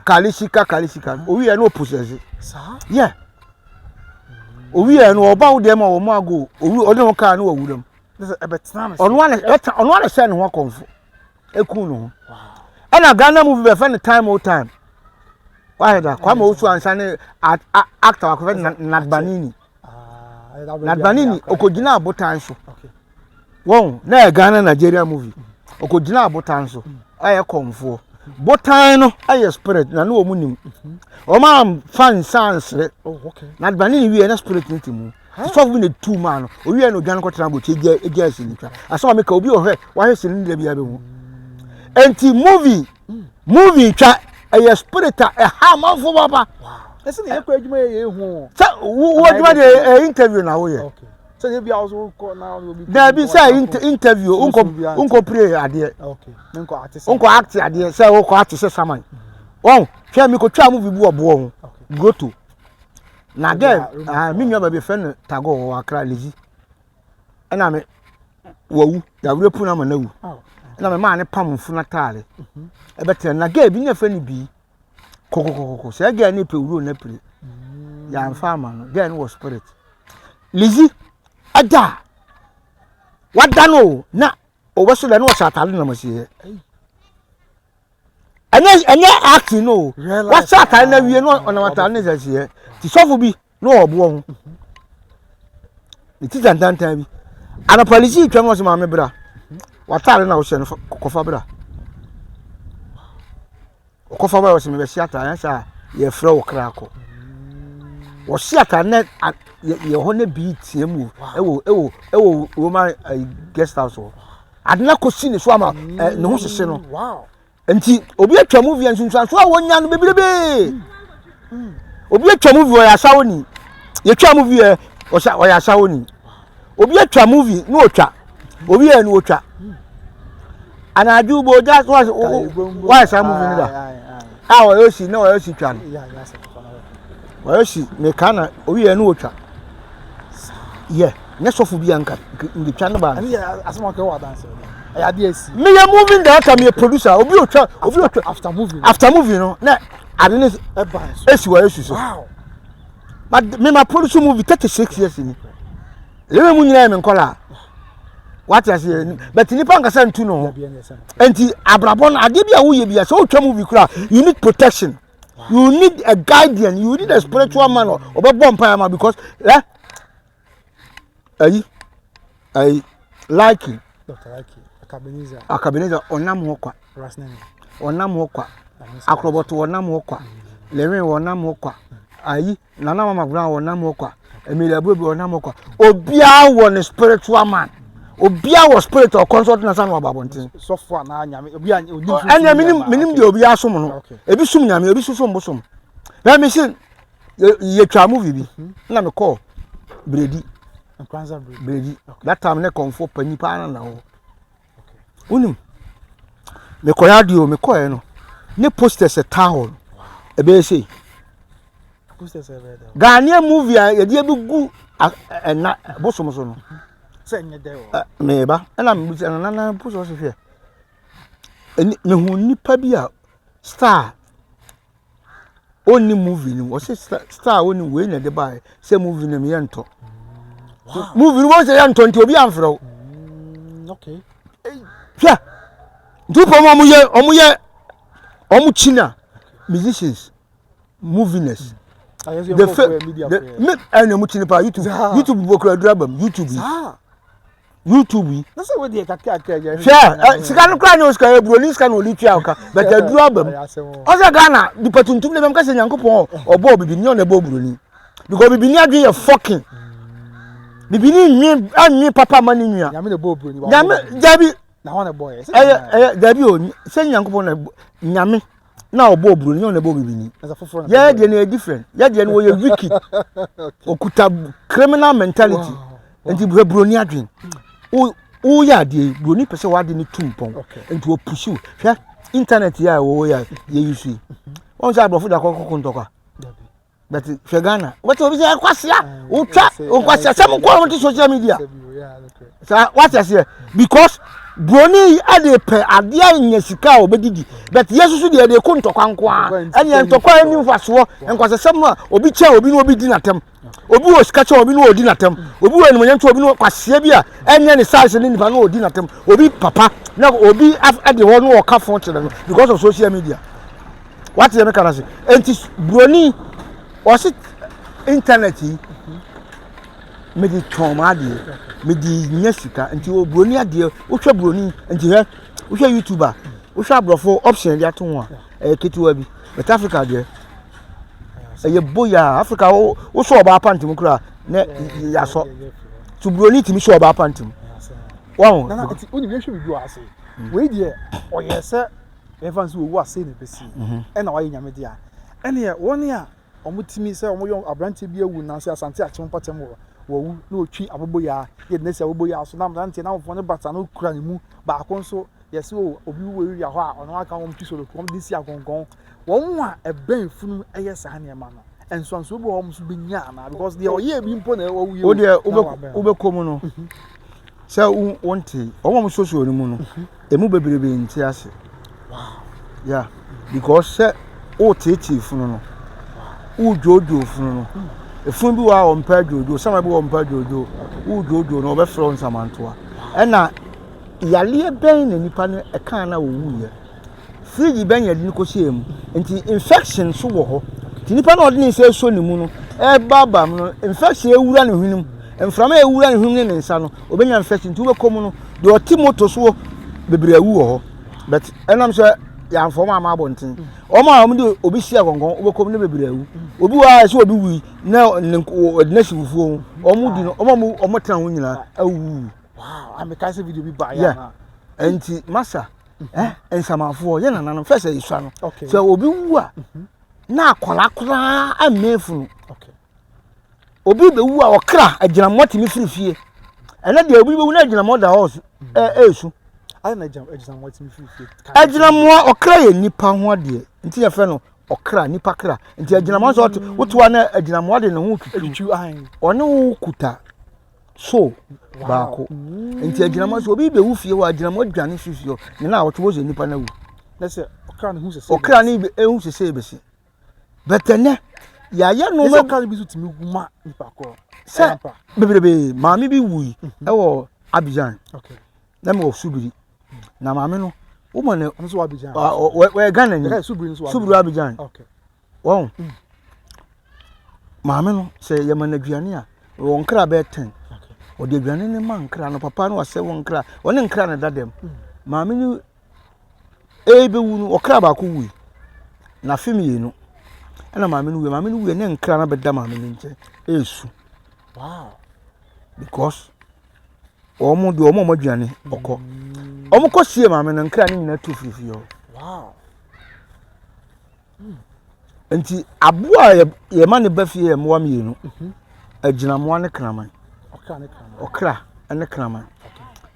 karishika karishika owie na ɔposɛse yeah owie no ɔba wo deɛ ma wɔn ago owie ɔde ho kaa no wɔ wuram ɔno ana ɛta ɔno ana hyɛ ne ho akɔnfo ekun ne ho ɛna Ghana movie bɛfɛ no time o time wahwɛ da Kwame Owusu ansa ne actor akɔfɛ Nadbanini Nadbanini okogyina abotan so. Wɔn na yɛ Ghana Nigeria movie. Ɔkɔgyina abotan so ɛyɛ kɔnfoɔ. Botan no ɛyɛ spirit na ne wɔn nim. Wɔn amfa nsa ansere. Na adebane ne wie na spirit ne te mu. Sɔfo bi na tu maa no. Owie na odwane kɔtena abɔkyi egya egya esi ne twa. Asɛm a meka obi ɔhwɛ wahwɛ sini ne da bi abɛhu. Enti movie movie twa ɛyɛ spirit a ɛha amanfo papa. Ɛsɛ na yɛkɔ adwuma yɛ yɛ hu. Sɛ wo adwuma deɛ ɛyɛ interview na woyɛ. Dabi sɛ interview nkɔ nkɔ pray adeɛ nkɔ act adeɛ sɛ wokɔ act sɛ saman wɔn hwɛ mi kɔ twa movie bi wɔ boɔ ho groto na dɛ ah mi nua baabi fɛ no tago wɔ akra lezi ɛna me wawu yawure pun ama na wu ɛna me maa ne pam mfunu ataare ɛbɛtena na gɛɛ bi ne fɛ no bii. Kɔkɔkɔkɔkɔ sɛ girl no pɛ wuro no apire yɛamfa ama no girl no wɔ spirit Lizzy ɛda a wada no o na ɔbɛso da na ɔhyɛ atade nam asieɛ ɛnyɛ ɛnyɛ acting no o wahyɛ atade no awie na ɔnam atade no sɛ asieɛ ti sɔfo bi na ɔwɔ boɔ ho ne ti tantantan bi anɔpa Lizzy twam na ɔsɛ maame bra w'ataade na wohyɛ no kɔfa bra Ɔkɔfa bae ɔsɛ mebɛhye atare anyɛ saa a yɛfrɛ wo kra kɔ. Wɔhye atare na yɛ hɔ na bi teɛ mu ɛwɔ ɛwɔ ɛwɔ Roman guest house hɔ. Ade no akɔsi ne so ama ne ho hyehye no. Nti obi atwa movie a nsunsuanso a wɔnya no bebrebe. Obi atwa movie ɔyɛ asawoni. Yɛtwa movie ɛ ɔyɛ asawoni. Obi atwa movie na ɔtwa. Obi yɛ no ɔtwa. Anadwo bɔ ogya so wayɛ saa movie no da. A ɔyɛ osi na ɔyɛ osi twa no. Ɔyɛ osi meka na obi yɛ no ɔtwa. Yɛ nyɛ sɔfo bi a nka nketwa no ba. Meyɛ movie director meyɛ producer obi otwa obi otwa after movie after movie no na ade ne esi wɔ esi so. But me ma produce movie 36 years ni. Yɛn mu nyinaa yɛ me nkɔla. Wate aseɛ? But nipa nkasa ntu ne ho. Nti abrabɔ no adeɛ bi a woyɛ bi a sɛ wotwa movie koraa you need protection. You need a guardian. You need a spiritual man. Ɔbɛbɔ mpaeɛ ama because eh ayi ayi like Akabenezer ɔnam hɔ kwa. Ɔnam hɔ kwa. Akorɔbɔto ɔnam hɔ kwa. Lewin ɔnam hɔ kwa. Ayi Nana Mama Brown ɔnam hɔ kwa. Emilia Abuobi ɔnam hɔ kwa. Obiara wɔ ne spiritual man. Obiara wɔ spirit a ɔconsult na sanni waba abɔnten. Sɔfo anaa nyame obi a onim sunsun. Ɛnna minim minim deɛ obiara som no. Ebi som nyame ebi som bosom. Bɛn mi si yɛtwa movie bi mhm. na mekɔɔ Bredi. Bredi. That time ne kɔnfo panyin paa na na hɔ. Wonim, mekɔyɛ adeɛ o, mekɔɛ no, ne posters ɛtaa hɔ no, ɛbɛyɛ sei. Ghanaian movie a yɛde abɛgu ɛna bosom so no. Meba, ɛna mebisa no, nana post ɔse hwɛ, mehu nipa bi a star ɔnni movie no mu ɔsɛ star a ɔnni wei na ɛde baeɛ sɛ movie no mu yɛntɔ movie no wɔn sɛ yɛntɔ nti obi amfrɛ wo mm, hwɛ nti wopɛ wɔn yɛ wɔn yɛ wɔn kyi na musicians movieness mm. the fe the me ɛna wɔn kyi nipa youtube youtube bɔ kura adura bam youtube yi. youtube yi. na sɛ wodi kakra kakra yɛ. hwɛ ɛ sika no kura ne osika yɛ buroni sika na ɔde tua ɔka bɛtɛ aduru aba mu ɔsɛ ghana nipa tuntum de bɛm kɛsɛ nyankopɔn ɔbɔ bibini ɔna ɛbɔ buroni because bibini adwene yɛ fɔkin bibini nwi anwi papa ma ne nua nyame na ɛbɔ buroni nyame dabi na hɔn na ɛbɔ yɛ ɛyɛ ɛyɛ dabi o sɛ nyankopɔn na nyame na ɔbɔ oburoni nyɛ ɔna ɛbɔ bibini yɛ deɛ no yɛ different yɛ deɛ no wɔyɛ wicked okuta criminal mentality nti bɛ buroni adwen woyɛ adeɛ yi buroni pɛ sɛ wade no tu mpɔn nti wɔpusu hwɛ internet yɛ a wɔwɔ yɛ yɛyi so yi wɔn sɛ aborɔfo da kɔkɔ ntɔkwa but hwɛ ghana wɔte obi sɛ ɛkwasea wotwa nkwasea sɛm nko a wɔte social media saa wate aseɛ because broni yi ɛde pɛ adeɛ nya sika a ɔbɛdidi but yɛ soso deɛ ɛde ko ntɔkwa nko a ɛneɛ ntɔkwa ɛni mfasoɔ nkwasasɛm a obi kyɛn obi na obi di n'atɛm obi wɔ sika kyɛn obi na ɔdi n'atɛm obi wɔ animonyam kyɛn obi na kwaseɛ bi a ɛnyɛ ne size ne nipa na ɔdi n'atɛm obi papa na obi ɛde hɔ na ɔka fon kyerɛ no because of social media. Wate deɛ meka no ase? Enti buroni ɔse internet yi mede tɔn m'adeɛ mede nya sika nti o buroni adeɛ wohwɛ buroni nti hwɛ wohwɛ YouTube a wohwɛ aborɔfo option de ato ho a ɛyɛ ketewa bi but Africa deɛ ɛyɛ boyaa Africa wo wosɔ ɔbaa pant mu koraa na yasɔ so buroni tumi sɔ ɔbaa pant mu wɔn. Nana nti wonim yɛhwɛ biribi wɔ ase wei deɛ ɔyɛ sɛ Yɛmfa no sɛ owu a sei na ebesi, ɛna wayɛ Nyame dea. Ɛneɛ wɔn a wɔtumi sɛ wɔyɛ aberanteɛ bi awu nanso Asante Akyem mpɔtam hɔ wawu na wɔtwi aboboyaa yɛde no asi aboboyaa so na aberanteɛ no awofoɔ no bata no kura ne mu baako nso yɛse o obi wu wɔ area hɔ a ɔno aka wɔn twi soloko wɔn de si agɔngɔn wɔn a ɛbɛn funu yɛ saa nneɛma no nsuansuo bi wɔ hɔ wɔn nso bɛnya anaa because deɛ ɔyɛ bi mpo na wawu yɛ o deɛ wobɛkɔ mu no sɛ wonte wɔn a wɔsoso no mu no emu bebrebe nte ase yeah because sɛ woteetee funu no wodwoodwoo funu no efunu bi wɔ a wɔmpɛ adwoodwoo sama bi wɔ wɔmpɛ adwoodwoo wodwoodwoo no wɔbɛfrɛ wo nsamantoa ɛna yareɛ bɛn na nipa no ɛkaa na wɔwuiɛ Fridge bɛn na yɛde no kɔhyɛɛ mu? Nti infection nso wɔ hɔ. Nti nipa no a ɔde ne nsa resɔ ne mu no, ɛrebaabaa mu no, infection awura ne hwene mu. Mframa a ɛwura ne hwene mu ne ne nsa no, ɔbɛnya infection. Nti wobɛkɔ mu no, deɛ ɔte moto soɔ bebree awu wɔ hɔ. But ɛnam sɛ yɛamfa wɔn amma abɔnten. Wɔn a wɔde obi si akɔnkɔn, wobɛkɔ mu no bebree awu. Obi wɔ hɔ a ɛsɛ obi wui na ne ɔde no asi fufuo ho. Wɔn di no, wɔn a wɔtena ho nyinaa awuwu. Wow, amekae sɛ video bi baeɛ anaa? Nti masa. Eh, nsamanfoɔ yɛ nananom fɛ sɛ yɛsua no sɛ obi wu a mhm. na akwadaa koraa ammɛn funu obi bɛwu a ɔkra agyinamoa tumi firi fie ɛnɛ deɛ obi bɛwu na agyinamoa da hɔ ɛresu agyinamoa ɔkra yɛ nipa ho adeɛ nti yɛfrɛ no ɔkra nipa kra nti agyinamoa sɛ wotoa na agyinamoa de ne ho twitwi ɔne wo kuta so baako nti agyinamɔ sɛ obi bɛwu fie hɔ agyinamɔ dwane firi fie hɔ ne na awɔtwe wɔ sɛ nipa no awu ɔkra ne ehu sɛ sɛ ebesi bɛtɛ nɛ Yɛayɛ nneɛma. Ɛsɛ ɔka bi so tumi ma nipa korɔ. Sɛ bebrebe maame bi wui mhm. ɛwɔ Abidjan. Na mewɔ Subiri. Na maame no woma no wɔyɛ Ghana ni. Subiri Abidjan. Wɔn mm. maame no sɛ yɛma no aduane a wɔn nkra bɛyɛ ten. Ɔde aduane no ma nkra no papa no wasɛ wɔn nkra wɔne nkra no da dɛm. Mm. Maame no Ɛrebɛwu no, ɔkra baako wui. Na afe mmienu ɛna maame no wui. Maame no wui ne nkra no abɛda maame no nkyɛn ɛresu. Wow. Because wɔn deɛ wɔn a wɔn aduane ɔkɔ. Wɔn kɔ sie maame no nkra no nyinaa tu firi fie hɔ. Wow. Nti aboa a yɛma ne ba fie yɛ mmoa mmienu. Mhm. Agyinamoa ne kraman. Ɔkra ne kraman.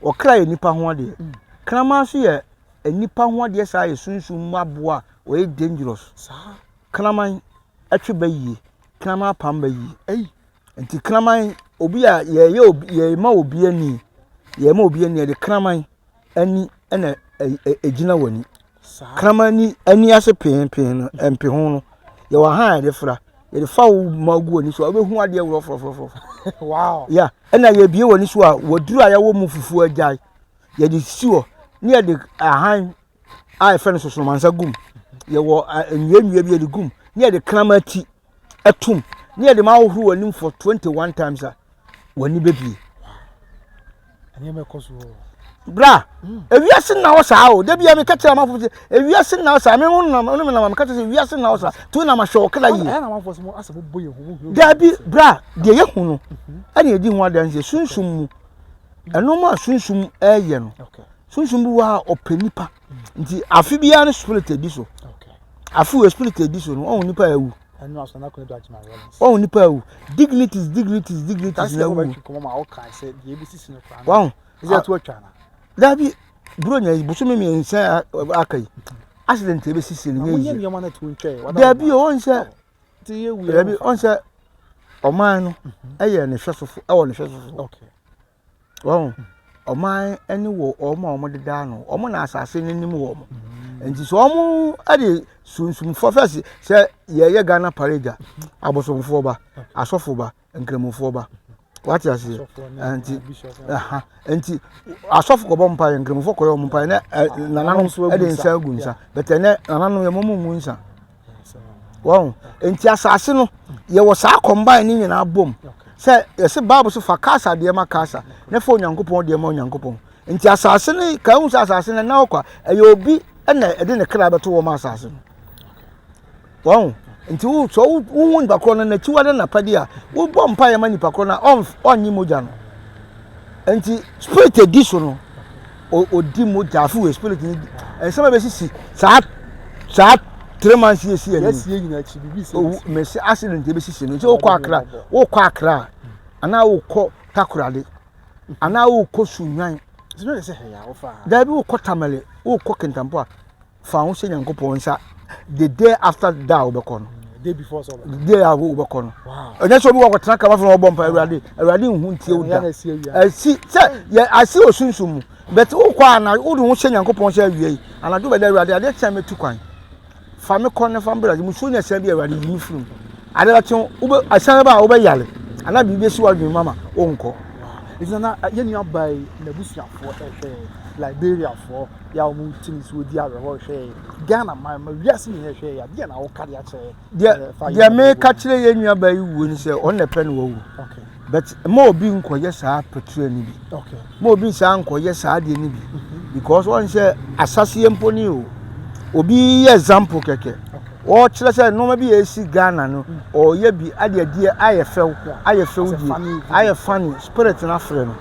Ɔkra yɛ nipa ho adeɛ. Mm. Kraman nso yɛ nipa ho adeɛ saa yɛ sunsum mu aboa a ɔyɛ dangerous. Kraman ɛtwe ba yie. Kraman apam ba yie. Nti kraman obi a yɛyɛ obi yɛma obi ani yɛma obi ani yɛde kraman ani na ɛgyina w'ani. Kraman ani ani ase peepee no mpe ho no yɛwɔ ahan a yɛde fra yɛde fa wo ma gu w'ani so a wobɛhu adeɛ worɔforɔforɔforɔ. Wow. Yeah ɛna yɛbie w'ani so a waduru a yɛwɔ mu fufuo agyae yɛde si hɔ ne yɛde ahan a yɛfrɛ no sosonomansa gum yɛwɔ nnua nnua bi yɛde gum ne yɛde kraman ti atum ne yɛde ma ahohoro w'anim for 21 times a w'ani bɛbie bra hmm. ewiase nna hɔ saa o dabi a meka kyerɛ amanfo sɛ ewiase nna hɔ saa me ho nam ne me nam meka kyerɛ sɛ ewiase nna hɔ saa tu na mahwɛ ɔkra yie dabi bra deɛ yɛhu no mhm. ɛna yɛdi ho adanseɛ sunsum mu ɛnoma a sunsum ɛyɛ no Sunsum bi wɔ hɔ a ɔpɛ nipa. Nti afe biara no spirit edi so. Afe wɔ spirit edi so no ɔhu nipa awu. Ɔhu nipa awu. Dignities dignities dignities na awu. Wɔn. Dabi buro nya yi bosome mmiɛnsa aka yi accident ebe sisi no nye yi. Dabi o wɔn sɛ dabi wɔn sɛ ɔman no ɛyɛ ne hwɛsofo ɛwɔ ne hwɛsofo. Wɔn, ɔman ne wɔ wɔn a wɔdeda ano. Wɔn na asase no nim wɔn. Nti sɛ wɔn de sunsumfoɔ fɛs sɛ yɛyɛ Ghana parade a, abosomfoɔ ba, asɔfo ba, nkramofoɔ ba. Wate aseɛ? Nti, aha, nti asɔfo kɔbɔ mpaeɛ, nkramofoɔ kɔyɛ wɔn mpaeɛ na nananom de nsa agu nsa. But ɛnɛ nananom yɛ wɔn mu nsa. Wɔn nti asase no yɛwɔ saa combine ne nyinaa bom sɛ yɛsɛ bible so fa kasa deɛ ma kasa ne fa onyankopɔn deɛ ma onyankopɔn nti asase no ka ehu sɛ asase no na ɔkwa ɛyɛ obi ɛna ɛde ne kra bɛto wɔn asase no wɔn nti wo sɛ wohu nipa korɔ no n'akyiwa ne n'apɛde a wobɔ mpa yɛ ma nipa korɔ no a ɔnnye mogya no nti spirit edi so no odi mogya afi wɔ spirit ni nsɛm a bɛsisi saa saa 3 months yɛ si yɛ ni owu mɛsi accident ebɛsisi no nti wokɔ akra wokɔ akra anaa wokɔ takoradi anaa wokɔ sunwan daabi wokɔ tamale wokɔ kintampo a fa ho hyɛ nyankopɔn nsa the day after that wobɛkɔ no day before so day a wobɛkɔ no ɛnyɛ sɛ obi wɔ kɔtena kama fana wɔbɔ mpa awurade awurade nhu ntie wo da ɛsi sɛ yɛ asi wɔ sunsum mu but wokɔ ana wode ho hyɛ nyankopɔn sɛ awia yi anadwo bɛda awurade adeɛ kyɛn mɛtu kwan fa me kɔ ne fa mbra musuo ne ɛsɛn bi awurade yi me firi mu ade bɛkye wobɛ ɛsɛn bɛba a wobɛyare anaa biribi bɛsi w'adwene mu ama wonkɔ. Nti nana yɛn nua baa yi n'abusuafoɔ ɛhwɛ Liberiafoɔ yɛ a wɔn ti ne so di awerɛhoɔ hwɛ yɛ Ghana man ma wiase nyinaa hwɛ yɛ adeɛ na woka de akyerɛ deɛ deɛ meka kyerɛ yɛn nua baa yi wuo ni sɛ ɔno na ɛpɛ no wawu but ma obi nkɔyɛ saa petrol no bi ma obi saa nkɔyɛ saa adeɛ no bi mhm. because wɔn sɛ asaseɛ mpo ni o obi yɛ example kɛkɛ wɔkyerɛ sɛ nneɛma bi a esi Ghana no mm. ɔyɛ bi adeɛ deɛ ayɛ fɛw ayɛ fɛw die ayɛ funny spirit no afrɛ no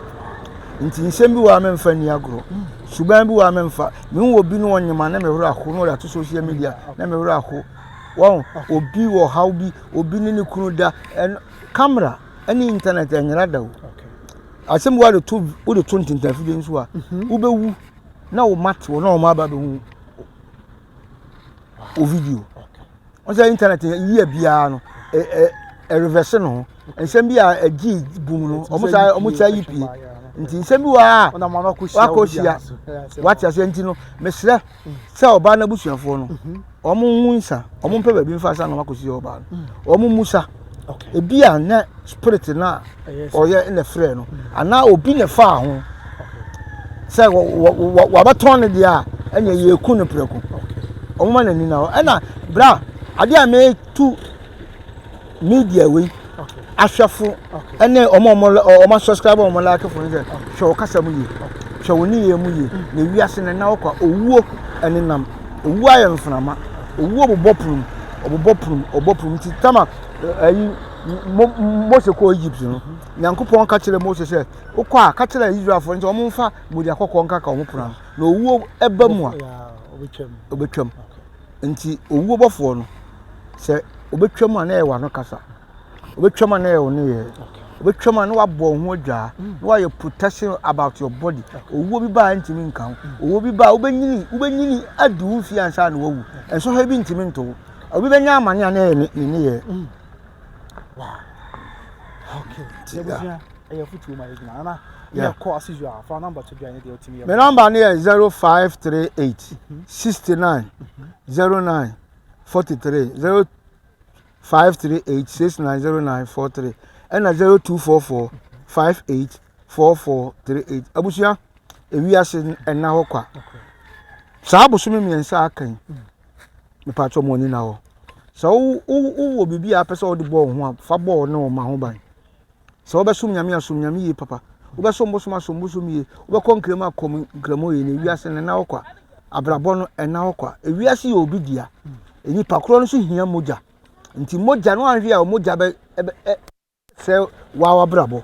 nti nsɛm bi wɔ a memfa ni agorɔ mm. suban bi wɔ a memfa mehu obi no ɔnyema na mehoro aho na ɔde ato social media na mehoro aho wɔn obi wɔ haw bi obi ne ne kunu da ɛno camera ɛne internet ɛnyera da o asɛm bi wode to wode to ntentafidie nso a mhm. wobɛwu na wo mate wo na wɔn aba bɛhu o video wɔn sɛ internet yie biara no ɛ ɛ ɛrevɛse no ho nsɛm bi a ɛgye bum no wɔn sa wɔn sa yi pie nti nsɛm bi wɔ a wakɔ hyia wate aseɛ nti no mesrɛ sɛ ɔbaa n'abusuafoɔ no mhm. Wɔn ngu nsa, wɔn mpɛ baabi nfa nsa na wɔn akɔsi ɔbaa no. Wɔn mu sa. Ebi a na spirit na ɔyɛ na frɛ no, anaa obi na faa ho. Sɛ wɔbɛtɔn no deɛ a, ɛnna yɛku no prɛko. Wɔn ma n'ani na hɔ. Ɛna bra, adeɛ a metu media wei ahwɛfo ɛne wɔn a wɔn asubscribe wɔn like fo no sɛ hwɛ wo kasa mu yie hwɛ wo nneyɛɛ mu yie na wiase no na wokɔ owuo ɛne nam owuo ayɛ mframa owuo bobɔ pono ɔbobɔ pono ɔbɔ pono nti tama ɛyi Mose kɔɔ Egypt no Nyankopɔn ka kyerɛ Mose sɛ wokɔ a ka kyerɛ Israelfoɔ no sɛ wɔn mfa mogya kɔkɔɔ nkaka wɔn pono ano na owuo ɛba mu a ɔbɛtwam nti owuo bɔfoɔ no Sɛ obetwam a na ɛyɛ w'ano kasa, obetwam a na ɛyɛ wo nneyɛɛ, obetwam a na wabɔ wo ho adwaa, mm. na wayɛ protection about your body. Owuo bi ba a ntumi nka wo. Mm. Owuo bi ba a wobɛnyini wobɛnyini adi wo mfie ansa na wawu. Nsɔhwɛ bi ntumi nto wo. Obi bɛnya amane a na ɛyɛ ne nneyɛɛ. Mm. Wow. Okay. Ɛyɛ futuo ma yɛ gyina. Nana, yɛ kɔ ase dwa. Fa number to dwa ne deɛ ɔtumi yɛ. Me number ne yɛ 0538 69 09 43 0538 6909 43 ɛna 0244 58 4438 abusua ewiase ɛna hɔ kwa saa bosome mmiɛnsa aka yi mepatwɔ mo ani na hɔ sɛ wowɔ biribi a apɛ sɛ wode bɔ wo ho a fa bɔ wo ne wo ma ho ban Sɛ wobɛsom Nyame a, som Nyame yie papa. Wobɛsom bosom a, som bosom yie. Wobɛkɔ nkramu a, kɔ nkramu yie. Na ewiase no, ɛnna hɔ kwa. Abrabɔ no, ɛnna hɔ kwa. Ewiase yɛ obi dea. Nipa korɔ no nso hia mogya. Nti mogya no anhwɛ a, mogya bɛ ɛbɛ ɛ sɛ waa w'abrabɔ.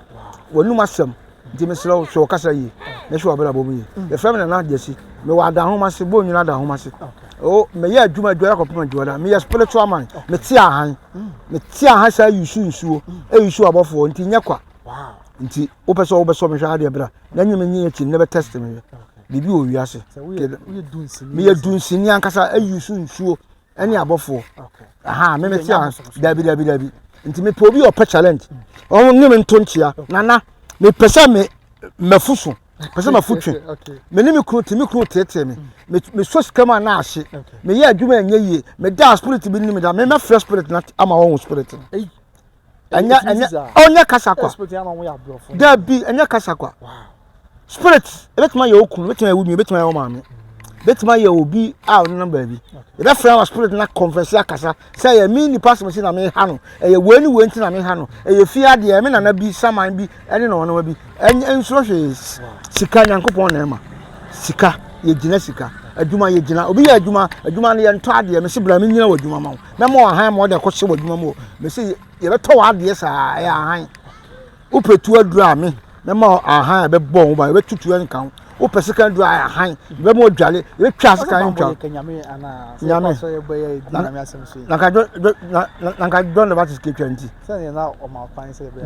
W'anum asɛm. Nti mesrɛ wo, hwɛ wo kasa yie. Na hwɛ w'abrabɔ mu yie. Yɛfrɛ me Nana Gyasi. Mewɔ Adanhoma ase, Bonyina Adanhoma ase. Oh, meyɛ adwuma adwuma akɔpem adwuma. Meyɛ spiritual man. Mete ahan. Mete aha saa yusu nsuo, ɛyusu abɔfoɔ nti nyɛ kwa. Nti wopɛ sɛ wobɛsɔ me hwɛ adeɛ bra na nye me nye akyi na bɛ test me hwɛ. Biribi wɔ wiase. Meyɛ dunsini ankasa ɛyusu nsuo ɛne abɔfoɔ. Aha me mete aha dabi dabi dabi. Nti mepɛ obi ɔpɛ challenge. Ɔno ne me nto nkyea. Nana mepɛ sɛ me mafu so. Pɛ sɛ mafu twe. Me ne me kunu te me kunu teetee me. Me mesɔ sika mu a na ahye. Meyɛ adwuma ɛnyɛ yie. Meda spirit bi ne me da. Me mɛfrɛ spirit na ama wɔn spirit no. Ɛnyɛ ɛnyɛ ɔnyɛ kasa kwa. Dabi ɛnyɛ kasa kwa. Spirit ebetumi ayɛ okunu, ebetumi ayɛ wo nua, ebetumi ayɛ wo maame. Ebetumi ayɛ obi a ɔnenam baabi. Yɛbɛfrɛ ama spirit na confess akasa sɛ ɛyɛ me nipa asɛm si na meha no. Ɛyɛ wei ne wei nti na meha no. Ɛyɛ fie adeɛ, me nana bi, saman bi, ɛne na ɔnoma bi. Ɛnyɛ nsuro hwee. Sika Nyankopɔn na ɛma. Sika yɛgyina sika. Adwuma yɛgyina. Obi yɛ adwuma, adwuma no yɛntɔ adeɛ. Mese bra menyina wɔ adwuma ma wo. Mɛma wɔ ahan ma ɔde akɔhyɛ wɔ adwuma mu. Mese yɛbɛtɔ wɔ adeɛ saa ɛyɛ ahan. Wopɛ tu aduru a me mɛma wo ahan a ɛbɛbɔ wo ban, yɛbɛtutu nka ho. Wopɛ sekan duru a ahan, yɛbɛma odwale, yɛbɛtwa sekan ntwa. Nyame. Na nka John the Baptist ketwa nti.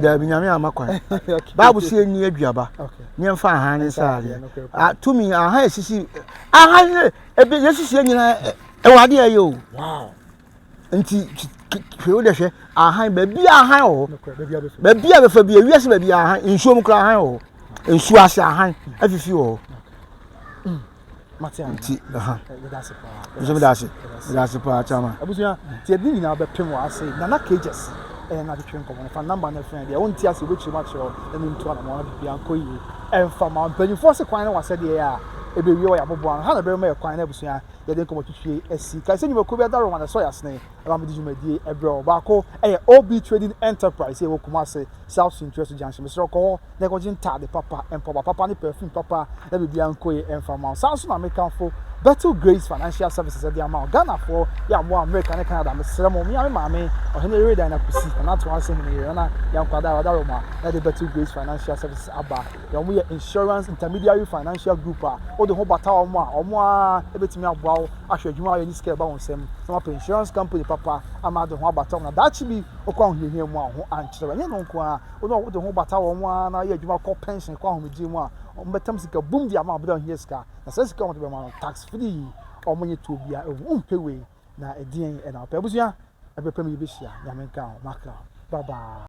Daabi Nyame ama kwan. Bible sɛ yɛnni aduaba, ne yɛmfa ahan ne nsa adeɛ. Tumi ahan esisi ahan ne ebi yɛsisi nyinaa ɛwɔ adeɛ ɛyɛ o. Nti hwɛ wo dɛ hwɛ ahan baabi a ahan wɔ hɔ baabi a bɛfa bi ewiase baabi a ahan nsuo mu koraa ahan wɔ hɔ nsuo ase ahan afifi wɔ hɔ. Mm. Nti aha nso meda ase meda ase paa kyama. Abusua ti ɛdi nyinaa bɛpem wɔ ase Nana Kegyes ɛna na atwetwe nkɔmɔ no fa namba no frɛ deɛ wonte ase wobɛkyerɛ mu akyerɛ ɛne nto anamɔ na biribiara nkɔ yie ɛmfa ma mpanyinfoɔ se kwan no wasɛdeɛ a ɛbɛwie wɔ yɛ aboboa no ha na ɛbɛma yɛ kwan na abusua yɛde nkɔmmɔ twitwie asi. Kae sɛ nnwumakuo bi adaworoma na ɛsɔ yɛn asene ma mede dwumadie brɛ wo. Baako yɛ OB Trading Enterprise a ɛwɔ Kumasi, South Suntreso Junction. Mesrɛ wo kɔ hɔ na kɔgye ntaade papa, mpaboa papa ne perfume papa na biribiara nkɔ yie mfa mma wo. Saa nso na mekamfo Bethel Grace Financial Services de ama wo. Ghanafoɔ yɛ a mowɔ Amerika ne Canada, mesrɛ mo, me ara me maame, Ɔhene Yere Diana Kusi, Nana Toanse Hene Yere, Nana Yankwadaa Adaworoma na ɛde Bethel Grace Financial Services aba. Na wɔyɛ insurance intermediary financial group a wode ho bata wɔn a, wɔn ara bɛtumi aboa wo ahwɛ adwuma a woyɛ ne sika a ɛba wo nsam na woapɛ insurance company papa ama ade ho abata wɔn na daakye bi wokɔ ahohiahia mu a wo ho ankyere wo. Ɛnyɛ ɛno nko ara, wo ne wode ho bata wɔn ara na woyɛ adwuma kɔ pension kɔ ahomegyeɛ mu a, wɔbɛtam sika bum de ama wo berɛ a wohia sika. Na saa sika a wɔde bɛma no, tax free, wɔnyɛ toɔ biara wɔ mu. Wompɛ wei na ɛdeɛn na wopɛ? Abusua, ɛberɛ pa mu yɛbɛhyia. Nyame nka wo. Makra. Bye bye.